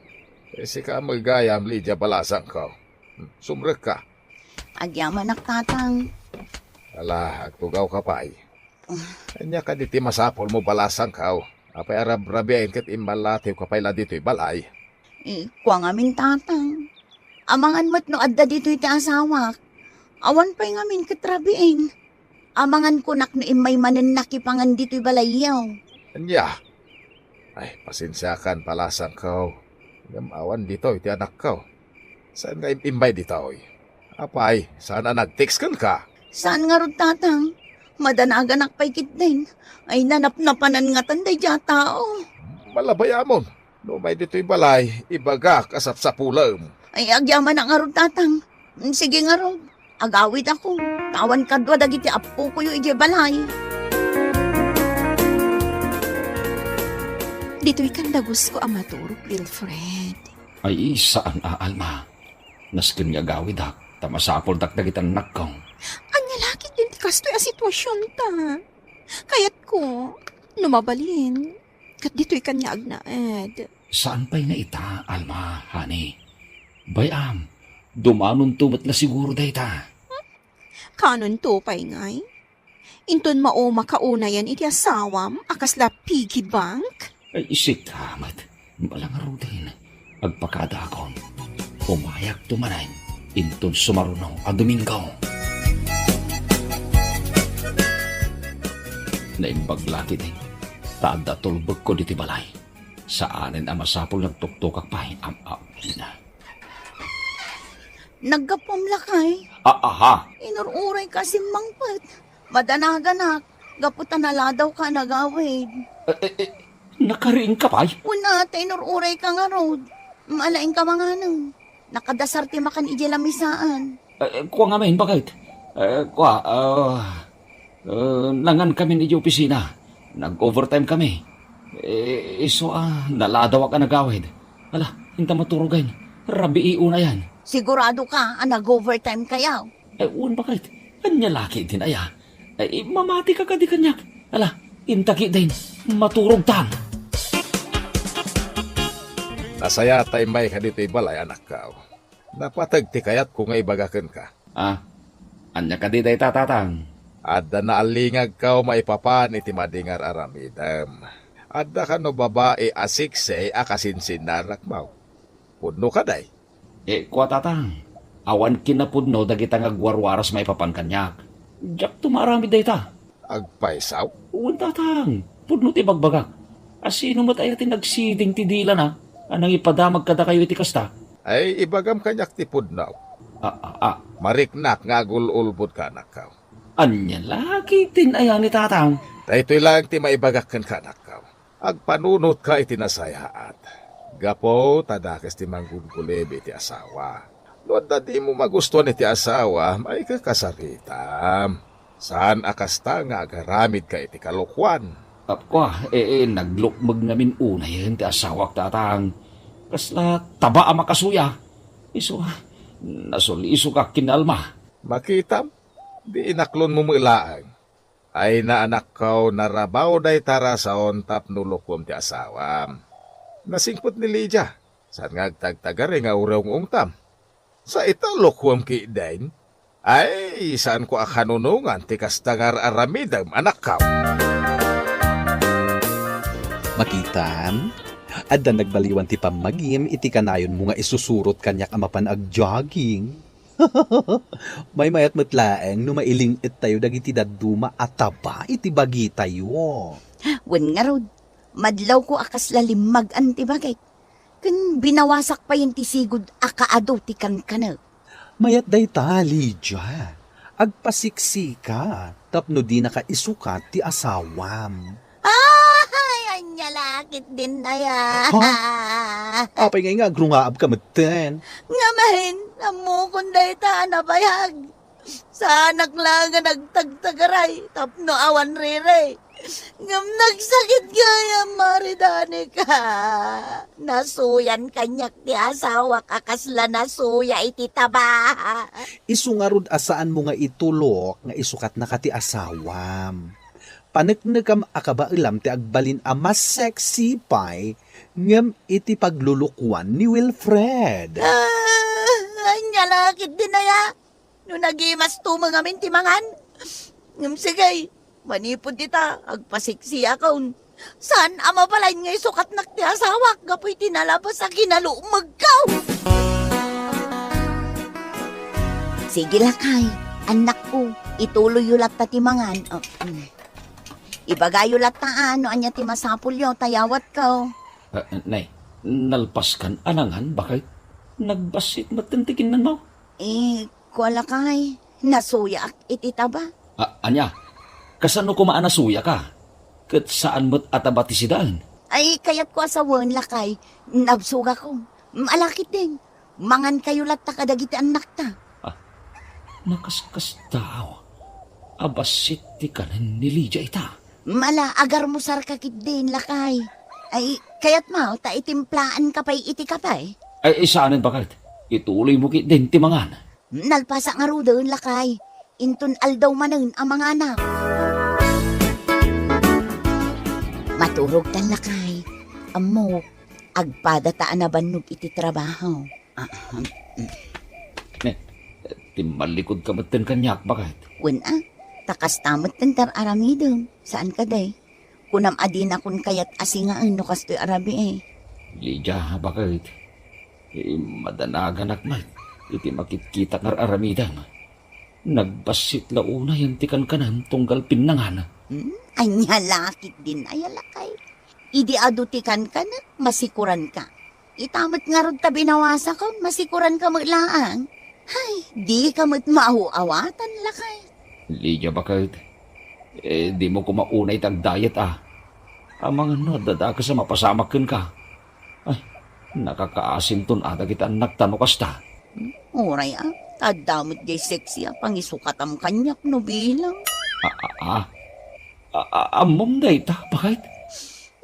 eh, sika met gayam, Lydia Balasangkaw. Hmm, sumrekka. Agyamanak, Tatang. Ala, agtugawka pay. Ania kadi ti masapulmo, Balasangkaw? Apay a rabrabiayen ket immallatiwka pay la ditoy balay? Eh, kua ngamin, Tatang. Amangan met no adda ditoy ti asawak. Awan pay ngamin ket rabiin. Amangan kunak no immay manen nakipangan ditoy balayyo. Ania? Ay, pasensiakan, Balasangkaw. Ngem awan ditoy ti anakko. Saan nga im-imbay ditoy? Apay, saan a nag-text kenka? Saan ngarud, Tatang. Madanaganak pay ketdin. Ay, nanapnapanan ngatan daydiay a tao. Malabayamon. No umay ditoy balay, ibagak a sapsapulem. Ay, agyamanak ngarud, Tatang. Sige ngarud. Agawidakon. Ta awan kadua dagiti appokoyo idiay balay. Ditoy kan dagusko a maturog, Wilfred. Ay, saan a, Alma. Nasken nga agawidak, ta masapuldak dagiti annakko. Ania la ketdin ti kastoy a situasionta? Kayatko, no mabalin, ket ditoy kaniak agnaed. Saan pay nga ita, Alma, honey. Bay-am, dumanonto met la siguro dayta. Kanonto pay ngay? Inton mauma ka unayen iti asawam a kasla piggy bank? Ay, sika met. Bala ngaruden, agpakadaakon. Umayakto manen, inton sumaruno a Domingo. Naimbag la ketdi, ta adda tulbekko ditoy balay. Saanen a masapul nga agtuktokak pay, am-, am-, Naggapuam lakay? A-, aha. Inur-urayka a simmangpet. Madanaganak, gapu ta naladawka a nagawid. Eh, eh, eh, nakariingka pay? Wen a, ta inur-urayka ngarud. Maalaingka manganem. Nakadasar ti makan idiay lamisaan. Eh, eh, kua ngamin, baket? Eh, kua, ah, Eh, nangankamin idiay opisina. Nag-overtime kami. Eh, isu a, naladawak a nagawid. Ala, inta maturogen. Rabii unayen. Siguradoka a nag-overtime kayo? Eh, wen baket. Ania la ketdin aya? Eh, mamatika kadi kaniak. Ala, inta ketdin. Maturogtan. Nasayaat ta immayka ditoy balay, anakko. Napateg ti kayatko nga ibaga kenka. Ah, ania kadi dayta, Tatang? Adda naalingagko maipapan iti madi nga ar-aramidem. Adda kano babai a seksi a kasinsinnarakmo? Pudno kadi? Eh, kua, Tatang, awan kinapudno dagita nga agwarwaras maipapan kaniak. Diakto maaramid dayta. Agpayso? Wen, Tatang. Pudno ti ibagbagak. A sino met aya ti nagsiding ti dilana a nangipadamag kadakayo iti kasta? Ay, ibagam kaniak ti pudno. A, a, a. Mariknak nga agul-ulbodka, anakko. Ania la ketdin aya ni Tatang? Daytoy laeng ti maibagak kenka, anakko. Agpanunotka iti nasayaat. Gapu ta dakes ti manggulgulib iti asawa. No adda dimo magustuan iti asawa, maikakasaritam. Saan a kasta nga agaramidka iti kalokuan. Apko, eh, eh, naglukmeg ngamin unayen ti asawak, Tatang. Kasla taba a makasuya. Isu, nasulisogak ken ni Alma. Makitam, di inaklonmo met laeng. Ay, anakko, narabaw dayta rason tapno lukuem ti asawam. Nasingpet ni Lydia. Saan nga agtagtagari nga uray ungtam? Sa ita, lokoem ketdin? Ay, saanko a kanunongan ti kasta nga ar-aramidem, anakko. Makitam, adda nagbaliwan ti pammagim iti kanayonmo nga isusurot kaniak a mapan agjogging. Maymayat met laeng no mailing-ettayo dagiti dadduma a taba iti bagitayo. Wen ngarud, madlawko a kasla limmag-an ti bagik, ken binawasak payen ti sigud a kaadu ti kankanek. Mayat dayta, Lydia. Agpasiksika tapno dinaka isukat ti asawam. Ay, ania la ketdin aya. Ha? Apay ngay nga agrungaabka metten? Ngem, ammokon dayta a nabayag. Saanak laeng a nagtagtagaray tapno awan riri. Ngem nagsakit gayam, Mari Danica. Nasuyan kaniak ti asawak a kasla nasuya iti taba. Isu ngarud a saanmo nga itulok nga isukatnaka ti asawam. Paneknekam a kabaelam ti agbalin a mas sexy pay ngem iti paglulukoan ni Wilfred. Ah, ania la ketdin aya? No nagimas tumeng amin ti mangan? Ngem sige, manipud dita, agpasiksiakon. Saan a mabalin nga isukatnak ti asawak gapu iti nalabas a kinalukmegko. Sige, lakay, annakko, ituloyyo latta ti mangan. Oh, mm. Ibagayo latta, a, no ania ti masapulyo, ta yawatko. Ah, nay, nalpaskan a nangan, baket? Nagbassit metten ti kinnanmo? Eh, kua, lakay, nasuyaak iti taba. Ah, ania? Kasano koma a nasuyaka? Ket saan met a taba ti sidaen? Ay, kayatko a sawen, lakay, nabsogakon. Ala ketdin, mangankayo latta kadagiti annakta. Ah, nakaskasdaaw a bassit ti kanen ni Lydia ita. Ala, agarmusarka ketdin, lakay. Ay, kayatmo ta itimplaanka pay iti kape? Ay, saanen, baket. Ituloymo ketdin ti mangan. Nalpasak ngaruden, lakay. Inton aldaw manen a manganak. Maturogtan, lakay. Ammok, agpadata a nabannog iti trabaho. Ah, hmm. Ne, timmallikudka metten kaniak, baket? Wen a, ta kasta metten ti ar-aramidem. Saan kadi? Kunam a dinakon kayat a singaen no kastoy a rabii. Lydia, baket? Eh, madanaganak met iti makitkitak nga ar-aramidem. Nagbassit la unayen ti kankanem tunggal pinnangan. Hmm? Ania la ketdin aya, lakay? Idi adu ti kankanek, masikuranka. Ita met ngarud ta binawasakon, masikuranka met laeng. Hay, dika met maaw-awatan, lakay. Lydia, baket? Eh, dimo koma unay ti agdayet, a. Amangan no adda dakes a mapasamak kenka. Ay, nakakaasinton a dagiti annakta no kasta. Hmm, uray a, ta adda met diay sexy a pangisukatam kaniak no bilang. A, a, a. A, a, ammom dayta, baket?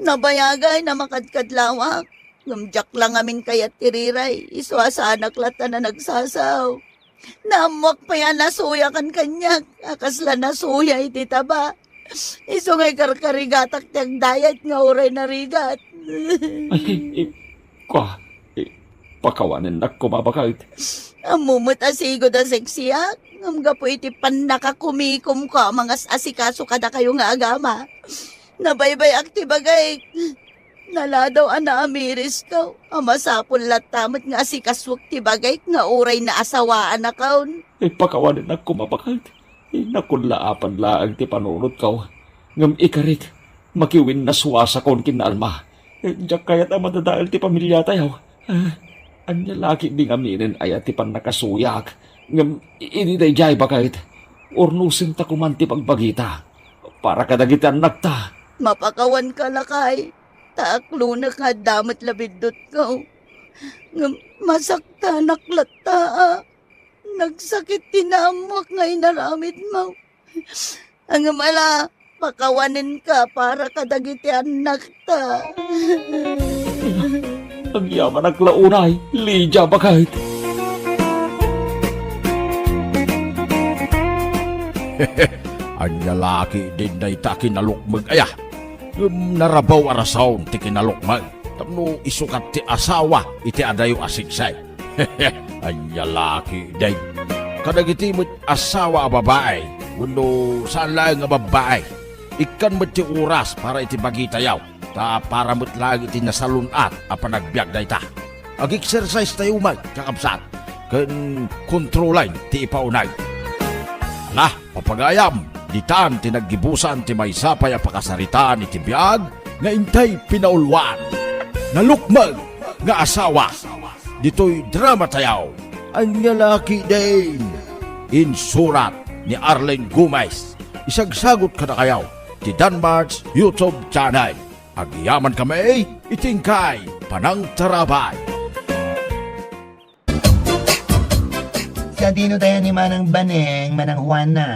Nabayagay a makadkadlawak. Ngem diak la ngamin kayat ti riray, isu a saanak latta a nagsasao. Naammoak pay a nasuyakan kaniak, a kasla nasuya iti taba. Isu nga ikarkarigatak ti agdayet nga uray narigat. Ay, eh, kua, eh, pakawanennak koma, baket. Ammo met a sigud a seksiak, ngem gapu iti pannakakumikomko a mangas-asikaso kadakayo nga agama, nabaybay-ak ti bagik. Naladaw a naamirisko, a masapul latta met nga asikasuek ti bagik nga uray naasawaanakon. Ipakawanennak koma, baket. Inakullaapan laeng ti panunotko. Ngem ikarik, makiwinnaswasakon ken ni Alma. Diak kayat a madadael ti pamiliatayo. Ah, ania la ketdi ngaminen aya ti pannakasuyak? Ngem idi daydiay, baket, urnosenta koman ti bagbagita para kadagiti annakta. Mapakawanka, lakay, ta aklonek nga adda met la biddutko. Ngem masaktanak latta a nagsakit ti naammoak nga inaramidmo. Ngem ala, pakawanenka para kadagiti annakta. Agyamanak la unay, Lydia, baket. Ania la ketdin dayta kinalukmeg aya? Ngem narabaw a rason ti kinalukmeg, ta no isukat ti asawa iti adayo a siksik. Ania la ketdin? Kadagiti met asawa a babai, wenno saan laeng a babbai, ikkan met ti oras para iti bagitayo, ta para met laeng iti nasalun-at a panagbiag dayta. Ag-exercise tayo met, kakabsat, ken kontrolen ti ipauneg. Ala, papagayam, ditan ti naggibusan ti maysa pay a pakasaritaan iti biag nga intay pinauluan. Nalukmeg nga asawa. Ditoy drama tayo. Ania la ketdin? Insurat ni Arlene Gomez. Isagsagut kadakayo ti Danmar's YouTube channel. Agyamankami iti inkay panangtarabay. Sadino tayo ni Manang Baneng, Manang Juana?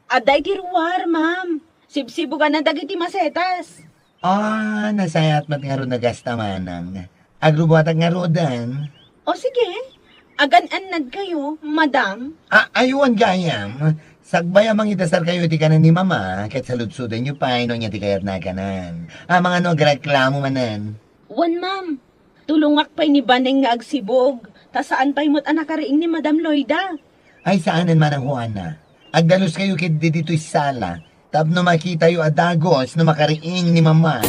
Adda iti ruar, ma'am. Sibsibuganna dagiti masetas. Ah, nasayaat met ngarud a gasta, Manang. Agrubuatak ngaruden. O sige, agan-annadkayo, madam. Ah, aywan gayam. Sakbay a mangidasarkayo iti kanen ni Mama, ket saludsodenyo pay no ania ti kayatna a kanen. Amangan no agreklamo manen. Wen, ma'am. Tulongak pay ni Baneng nga agsibug, ta saan pay met a nakariing ni Madam Loida. Ay, saanen, Manang Juana. Agdaluskayo ketdi ditoy sala, tapno makitayo a dagus no makariing ni Mama.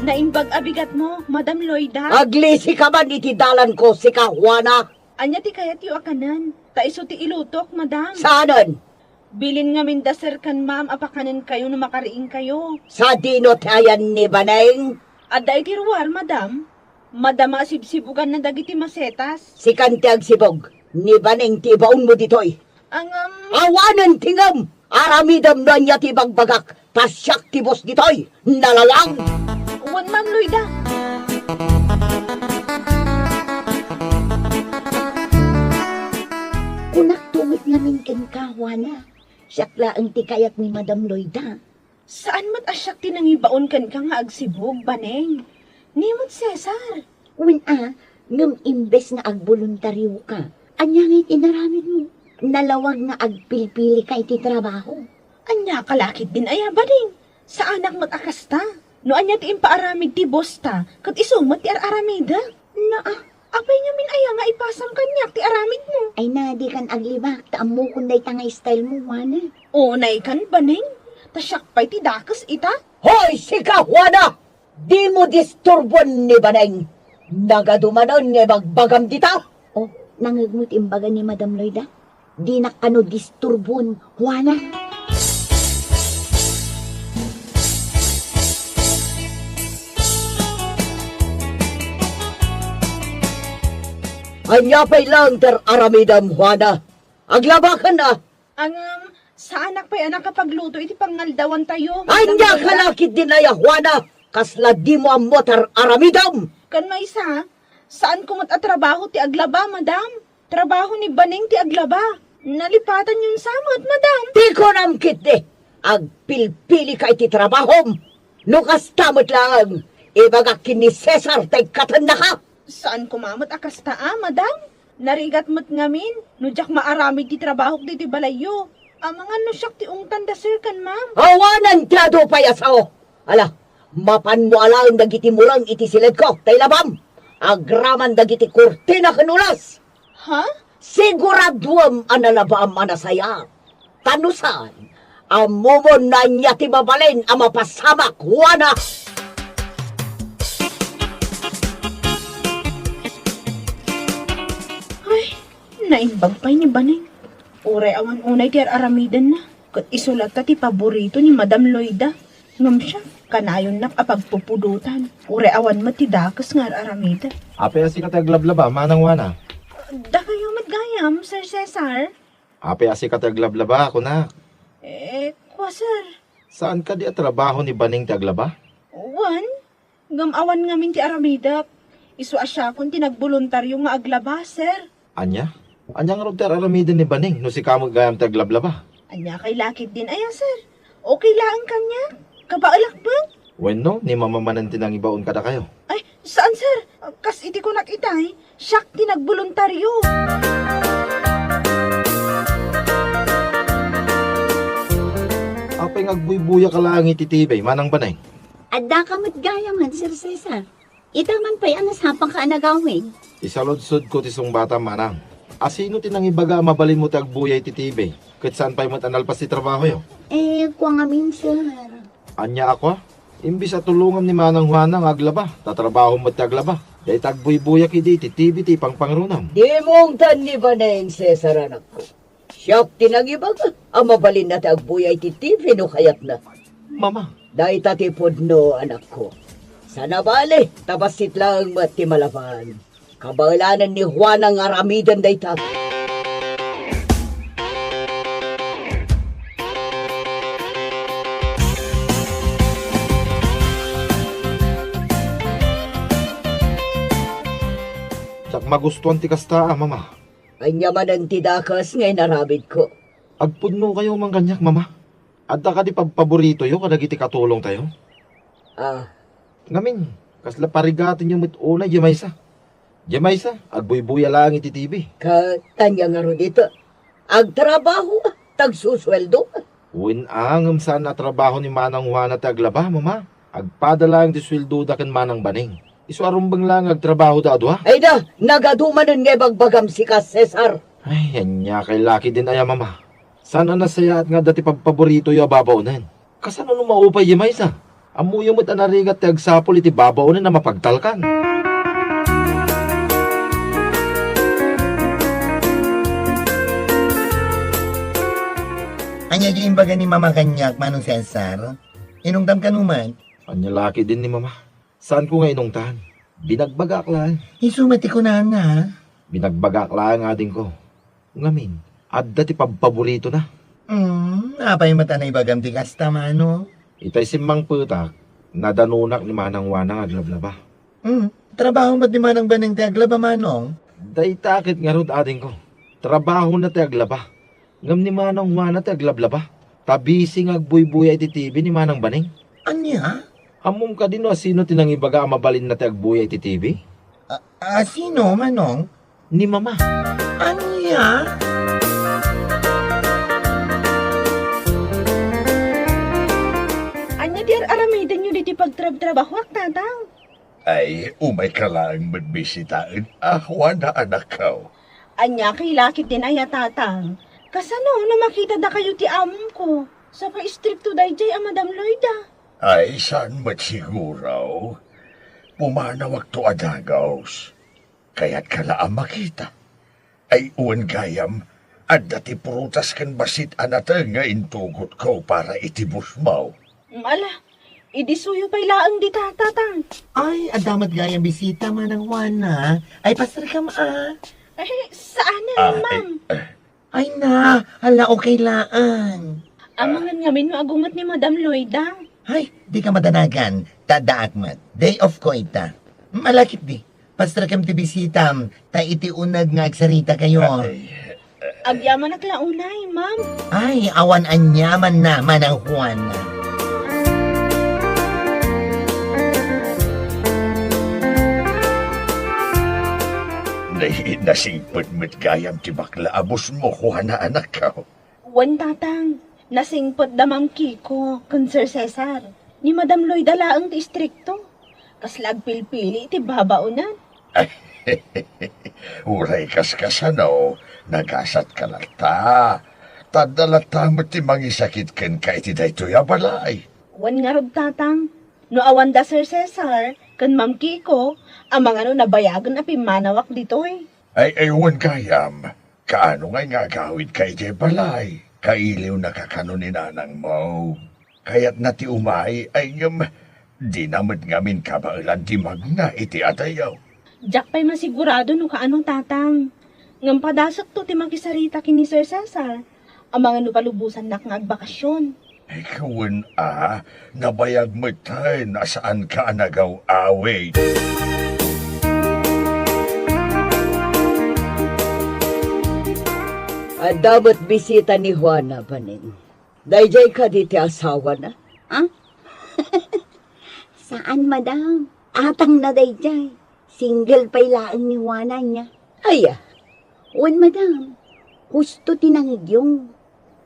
Naimbag a bigatmo, Madam Loida. Aglisika man iti dalanko, sika, Juana. Ania ti kayatyo a kanen? Ta isu ti ilutok, madam. Saanen? Bilin ngamin da, sir, ken ma'am a pakanenkayo no makariingkayo. Sadino ti ayan ni Baneng? Adda iti ruar, madam. Madama a sibsibuganna dagiti masetas. Sikan ti agsibug. Ni Baneng ti ibaonmo ditoy. Angam. Awanen ti ngem! Aramidem no ania ti ibagbagak, ta siak ti boss ditoy. Nalalang! Wen, Ma'am Loida. Kunakto met ngamin kenka, Juana. Siak laeng ti kayat ni Madam Loida. Saan met a siak ti nangibaon kenka nga agsibug, Baneng. Ni met Cesar. Wen a, ngem imbes nga agboluntarioka, ania ngay ti inaramidmo? Nalawag nga agpilpilika iti trabaho. Ania ka la ketdin aya, Baneng? Saanak met a kasta. No ania ti impaaramid ti boss ta, ket isu met ti ar-aramidek. Naa, apay ngamin aya nga ipasam kaniak ti aramidmo? Ay na, dikan aglibak, ta ammokon dayta nga style mo, Juana. Unaykan, Baneng, ta siak pay ti dakes ita. Hoy, sika, Juana! Dimo disturbuen ni Baneng. Nagadu manen nga ibagbagam dita. Oh, nangngegmo ti imbaga ni Madam Loida? Dinak kano disturbuen, Juana. Ania pay laeng ti ar-aramidem, Juana? Aglabaken a! Angam, saanak pay a nakapagluto iti pangaldawantayo. Ania ka la ketdin aya, Juana? Kasla dimo ammo ti ar-aramidem? Ken maysa, saanko met a trabaho ti aglaba, madam. Trabaho ni Baneng ti aglaba. Nalipatanyon sa met, madam. Ti kunam ketdi, agpilpilika iti trabahom. No kasta met laeng, ibagak ken ni Cesar ta ikkatennaka. Saan koma met a kasta a, madam? Narigat met ngamin no diak maaramid ti trabahok ditoy balayyo. Amangan no siak ti ungtanda, sir, ken ma'am. Awanen ti adu pay a sao. Ala, mapanmo alaen dagiti mureng iti siledko, ta ilabam. Agraman dagiti kurtina ken ulas. Ha? Siguraduem a nalabaam a nasayaat. Ta no saan, ammomon no ania ti mabalin a mapasamak, Juana. Ay, naimbag pay ni Baneng. Uray awan unay ti ar-aramidenna. Ket isu latta ti paborito ni Madam Loida. Ngem siak, kanayonnak a pagpupudotan. Uray awan met ti dakes nga ar-aramidek. Apay a sika ti aglablaba, Manang Juana? Dakayo met gayam, Sir Cesar? Apay a sika ti aglablaba, kunak? Eh, kua, sir. Saan kadi a trabaho ni Baneng ti aglaba? Wen, ngem awan ngamin ti aramidek. Isu a siakon ti nagboluntario nga aglaba, sir. Ania? Ania ngarud ti ar-aramiden ni Baneng no sika met gayam ti aglablaba? Ania kay la ketdin aya, sir? Okay laeng kaniak. Kabaelak met. Wenno, ni Mama manen ti nangibaon kadakayo? Ay, saan, sir? Kas iti kunak itay, siak ti nagboluntario. A, Pay nga agbuybuyak laeng iti T V, Manang Baneng. Addaka met gayam, Sir Cesar. Ita man pay a nasapanka a nagawid. Isaludsodko ti sungbatam, Manang. Asino ti nangibaga a mabalinmo ti agbuya iti T V, ket saan pay met a nalpas ti trabahoyo? Eh, kua ngamin, sir. Ania a kua? Imbes a tulongam ni Manang Juana nga aglaba, tatrabahom met ti aglaba. Dayta agbuybuyak idi iti T V ti ipangpangrunam. Dimongtan ni Baneng, Cesar, anakko. Siak ti nangibaga a mabalinna ti agbuya iti T V no kayatna. Mama. Dayta ti pudno, anakko. Saan a bale, ta bassit laeng met ti malaban. Kabaelanen ni Juana nga aramiden dayta. Diak magustuan ti kasta, a, Mama. Ania manen ti dakes nga inaramidko? Agpudnokayo man kaniak, Mama. Adda kadi pabpaboritoyo kadagiti katulongtayo? Ah. Ngamin, kasla parigatenyo met unay diay maysa. Diay maysa, agbuybuya laeng iti T V. Ket ania ngarud ita? Agtrabaho, ta agsusueldo. Wen a, ngem saan a trabaho ni Manang Juana ti aglaba, Mama. Agpada laeng ti sueldoda ken Manang Baneng. Isu a rumbeng laeng nga agtrabahoda a dua. Ay da, nagadu manen nga ibagbagam sika, Cesar. Ay, ania kay lakidin aya, Mama? Saan a nasayaat nga adda ti pabpaboritoyo a babaonen? Kasano no maupay diay maysa? Ammoyo met a narigat ti agsapul iti babaonen a mapagtalkan. Ania diay imbaga ni Mama kaniak, Manong Cesar? Inungtam kano man? Ania lakidin ni Mama? Saanko nga inungtan? Binagbagaak laeng. Isu met ti kunana. Binagbagaak laeng, adingko. Ngamin, adda ti pabpaboritona. Hmm, apay met a naibagam ti kasta, Manong? Itay simmangpetak, nadanonak ni Manang Juana nga aglablaba. Hmm, trabaho met ni Manang Baneng ti aglaba, Manong? Dayta ket ngarud, adingko. Trabahona ti aglaba. Ngem ni Manang Juana ti aglablaba, ta busy nga agbuybuya iti T V ni Manang Baneng. Ania? Ammom kadi no asino ti nangibaga a mabalinna ti agbuya iti T V? A-, asino, Manong? Ni Mama. Ania? Ania ti ar-aramidenyo ditoy pagtrabtrabahoak, Tatang? Ay, umayka laeng met bisitaen, a, Juana, anakko. Ania kay lakidin aya, Tatang? Kasano no makitada kayo ti amomko? Saka istrikto daydiay a Madam Loida. Ay, saan met siguro. Pumanawakto a dagus. Kayatka la a makita. Ay, wen gayam, adda ti prutas ken bassit a nateng nga intugotko para iti busmo. Ala, idi suyo pay laeng dita, Tatang. Ay, adda met gayam bisita, Manang Juana. Ay, pasterkam, a. Ay, saan, ay, Ma'am. Ay, ay. Ay na, ala, okay laeng. Amangan ngamin no agunget ni Madam Loida. Ay, dika madanagan. Ta addaak met. Day off ko ita. Malakip di. Pasterkam ti bisitam, ta iti uneg nga agsarita kayo. Ay, ay. Agyamanak la unay, Ma'am. Ay, awan aniamanna, Manang Juana. Nay, nasingpet met gayam ti bakla a busmo, Juana, anakko. Wen, Tatang, nasingpet da Ma'am Kiko ken Sir Cesar. Ni Madam Loida laeng ti istrikto. Kasla agpilpili ti babaonan. Uray kaskasano, nagasatka latta. Ta adda latta met ti mangisakit kenka iti daytoy a balay. Wen ngarud, Tatang, no awan da Sir Cesar ken Ma'am Kiko, amangan no nabayagen a pimmanawak ditoy. Ay, ay, wen gayam. Kaano ngay nga agawidka idiay balay? Kailiwnaka kano ni nanangmo? Kayatna ti umay, ay ngem dina met ngamin kabaelan ti magna iti adayo. Diak pay masigurado no kaano, Tatang. Ngem padasekto ti makisarita ken ni Sir Cesar. Amangan no palubosannak nga agbakasyon. Ay, wen a, nabayag met tayo a saanka a nagaw-awid. Adda met bisita ni Juana, Baneng. Daydiay kadi ti asawana? Ah? Saan, madam. Atangna daydiay. Single pay laeng ni Juana niya. Aya? Wen, madam. Husto ti nangigyo.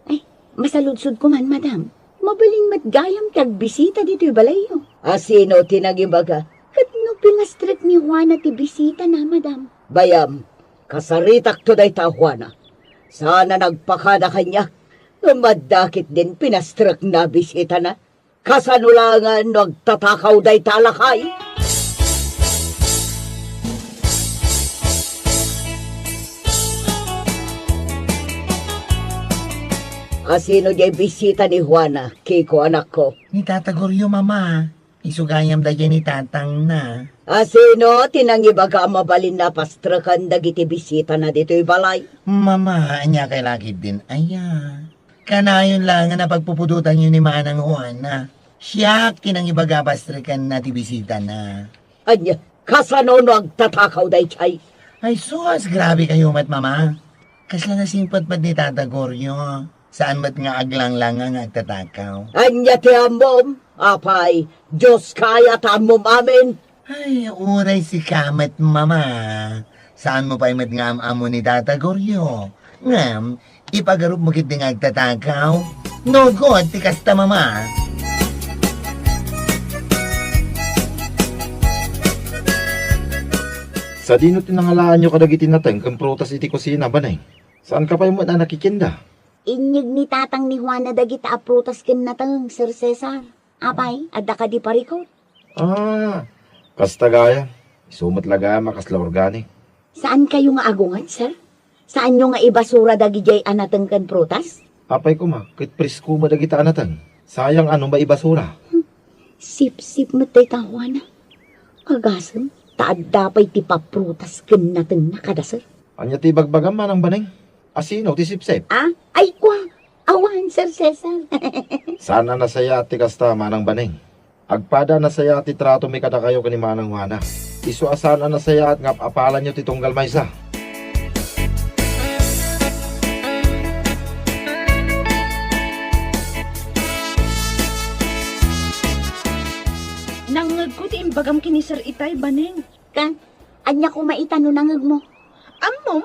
Ay, masaludsodko man, madam. Mabalin met gayam ti agbisita ditoy balayyo. A sino ti nangibaga? Ket no pinastrek ni Juana ti bisitana, madam? Bayam, kasaritakto dayta a Juana. Saan a nagpakada kaniak, ngem adda ketdin pinastrekna a bisitana. Kasano laengen no agtatakaw dayta a lakay? A sino diay bisita ni Juana, Kiko, anakko? Ni Tata Goryo, Mama. Isu gayam daydiay ni tatangna. A sino ti nangibaga a mabalinna a pastreken dagiti bisitana ditoy balay? Mama, ania kay laketdin aya? Kanayon laengen a pagpupudotanyo ni Manang Juana. Siak ti nangibaga a pastrekenna ti bisitana. Ania, kasano no agtatakaw daydiay? Ay sus, grabe kayo met, Mama. Kasla nasingpet met ni Tata Goryo. Saan met nga aglanglanga nga agtatakaw? Ania ti ammom? Apay, Dioska aya ta ammom amin? Ay, uray sika met, Mama. Saanmo pay met nga am-ammo ni Tata Goryo. Ngem, ipagarupmo ketdi nga agtatakaw? No good ti kasta, Mama. Sadino ti nangalaanyo kadagiti nateng ken prutas iti kusina, Baneng? Saanka pay met a nakikinda? Inyeg ni tatang ni Juana dagita a prutas ken nateng, Sir Cesar. Apay, adda kadi parikut? Ah, kasta gayam. Isu met la gayam a kasla organic. Saankayo nga agungan, sir? Saanyo nga ibasura dagidiay a nateng ken prutas? Apay koma, ket presko met dagita a nateng. Sayang a no maibasura. Hmm. Sipsip met dayta, Juana. Agasem, ta adda pay ti paprutas ken natengna kada, sir. Ania ti ibagbagam, Manang Baneng? A sino ti sipsip? Ah? Ay, kua. Awan, Sir Cesar. Saan a nasayaat ti kasta, Manang Baneng. Agpada a nasayaat ti tratomi kadakayo ken ni Manang Juana. Isu a saan a nasayaat nga ap-apalanyo ti tunggal maysa. Nangngegko ti imbagam ken ni Sir Itay, Baneng. Ken, ania koma ita no nangngegmo? Ammom,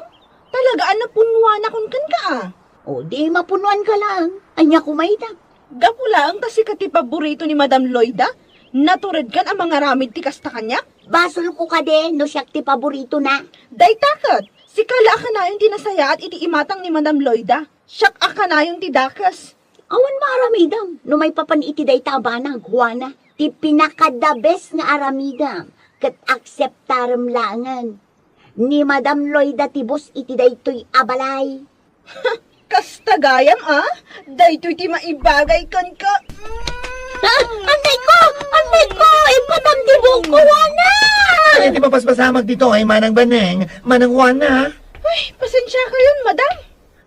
talaga a napunnuanakon kenka a. O, di mapunnuanka laeng. Ania koma ita? Gapu laeng ta sika ti paborito ni Madam Loida, naturedkan a mangaramid ti kasta kaniak. Basolko kadi no siak ti paboritona. Dayta ket, sika la a kanayon ti nasayaat iti imatang ni Madam Loida. Siak a kanayon ti dakes. Awan maaramidem no maipapan iti dayta a banag, Juana. Ti pinaka-the best nga aramidem ket akseptarem laengen. Ni Madam Loida ti boss iti daytoy a balay. Kasta gayam a? Daytoy ti maibagay kenka. Ah, antay ko! Antay ko! Ipatam ti buokko, Juana! Ay, ti mapaspasamak ditoy, Manang Baneng, Manang Juana. Ay, pasensiakayon, madam.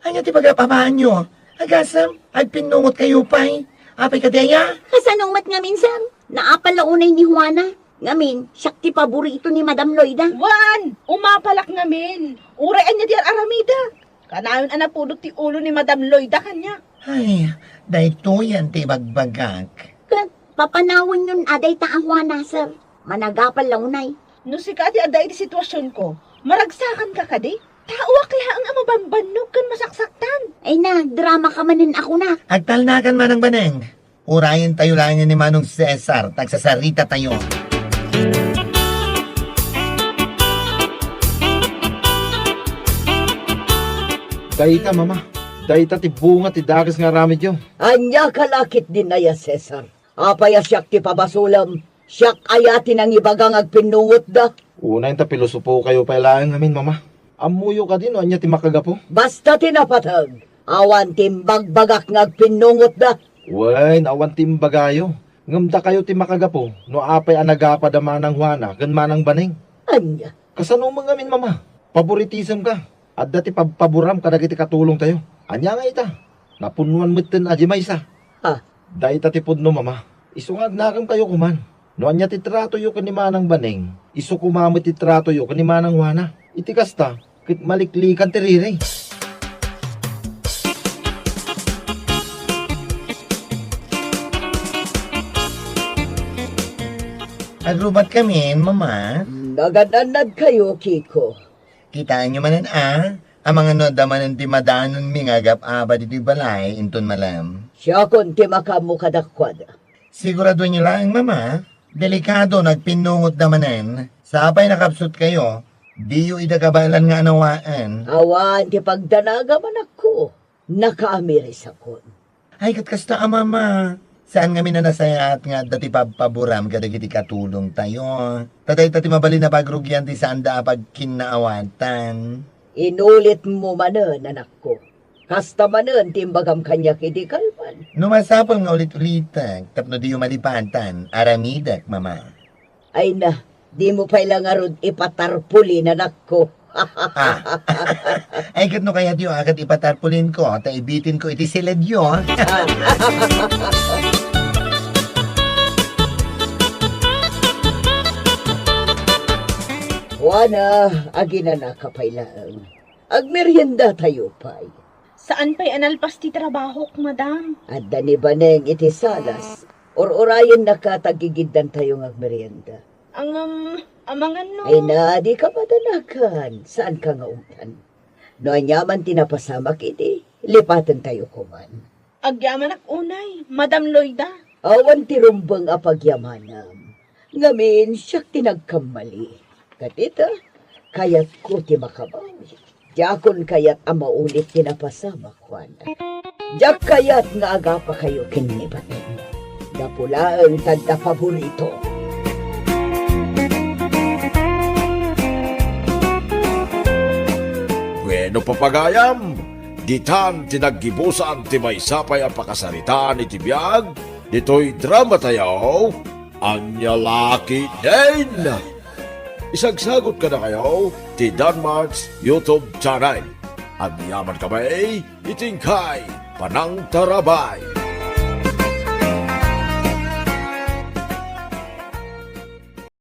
Ania ti pagapamaanyo? Agasem, agpinnungotkayo pay. Apay kadi aya? Kasano met ngamin, sir? Naapal la unay ni Juana. Ngamin, siak ti paborito ni Madam Loida. Wen, umapalak ngamin. Uray ania ti ar-aramida. Kanayon a napudot ti ulo ni Madam Loida kaniak. Ay, daytoyen ti ibagbagak. Ket, papanawenyon a dayta a Juana, sir. Managapal la unay. No sika ti adda iti situasionko, maragsakanka kadi? Taoak laeng a mabambannog ken masaksaktan. Ay na, dramaka manen a kunak. Agtalnakan, Manang Baneng. Urayentayo laengen ni Manong Cesar, ta agsasaritatayo. Dayta, Mama. Dayta ti bunga ti dakes nga aramidyo. Ania ka la ketdin aya, Cesar? Apay a siak ti pabasolem? Siak aya ti nangibaga nga agpinnungotda? Unayen ta pilosopokayo pay laeng ngamin, Mama. Ammoyo kadi no ania ti makagapu? Basta ti napateg, awan ti imbagbagak nga agpinnungotda. Wen, awan ti imbagayo. Ngem dakayo ti makagapu no apay a nagapa da Manang Juana ken Manang Baneng. Ania? Kasano met ngamin, Mama? Paboritisemka. Adda ti pabpaboram kadagiti katulongtayo. Ania nga ita? Napunnuan metten a di maysa. Ha? Dayta ti pudno, Mama. Isu nga agnakemkayo koman. No ania ti tratoyo ken ni Manang Baneng, isu koma met ti tratoyo ken ni Manang Juana. Iti kasta, ket maliklikan ti riri. Agrubatkami, Mama. Nagan-annadkayo, Kiko. Kitaenyo manen a, Amangan no adda manen ti madanonmi nga agap-abad iti balay inton malem. Siakon ti makaammo kadakuada. Siguradoenyo laeng, Mama. Delikado no agpinnungotda manen. Sapay nakapsutkayo, diyo ida kabaelan nga anawaen. Awan ti pagdanagam, anakko. Nakaamirisakon. Ay, ket kasta a, Mama. Saan ngamin a nasayaat nga adda ti pabpaboram kadagiti katulongtayo. Ta dayta ti mabalin a pagrugian ti saanda a pagkinnaawatan. Inulitmo manen, anakko. Kasta manen ti imbagam kaniak idi kalman. No masapul nga ulit-ulitek tapno diyo malipatan, aramidek, Mama. Ay na, dimo pay la ngarud ipatarpuli, anakko. Ah. Ay, ket no kayatyo a ket ipatarpulinko, ta ibitinko iti siledyo. Juana, aginanaka pay laeng. Agmeriendatayo pay. Saan pay a nalpas ti trabahok, madam. Adda ni Baneng iti salas. Ur-urayennaka ta aggigiddantayo nga agmerienda. Ngem, amangan no. Ay na, dika madanagan. Saanka nga umtan? No aniaman ti napasamak idi, lipatentayo koman. Agyamanak unay, Madam Loida. Awan ti rumbeng a pagyamanam. Ngamin, siak ti nagkammali. Ket ita, kayatko ti makabawi. Diakon kayat a maulit ti napasamak, Juana. Diak kayat nga agapakayo ken ni Baneng. Gapu laeng ta adda paborito. Bueno, papagayam, ditan ti naggibusan ti maysa pay a pakasaritaan iti biag ditoy dramatayo, Ania La Ketdin. Isagsagut kadakayo ti Danmart's YouTube channel. Agyamankami iti inkay panangtarabay.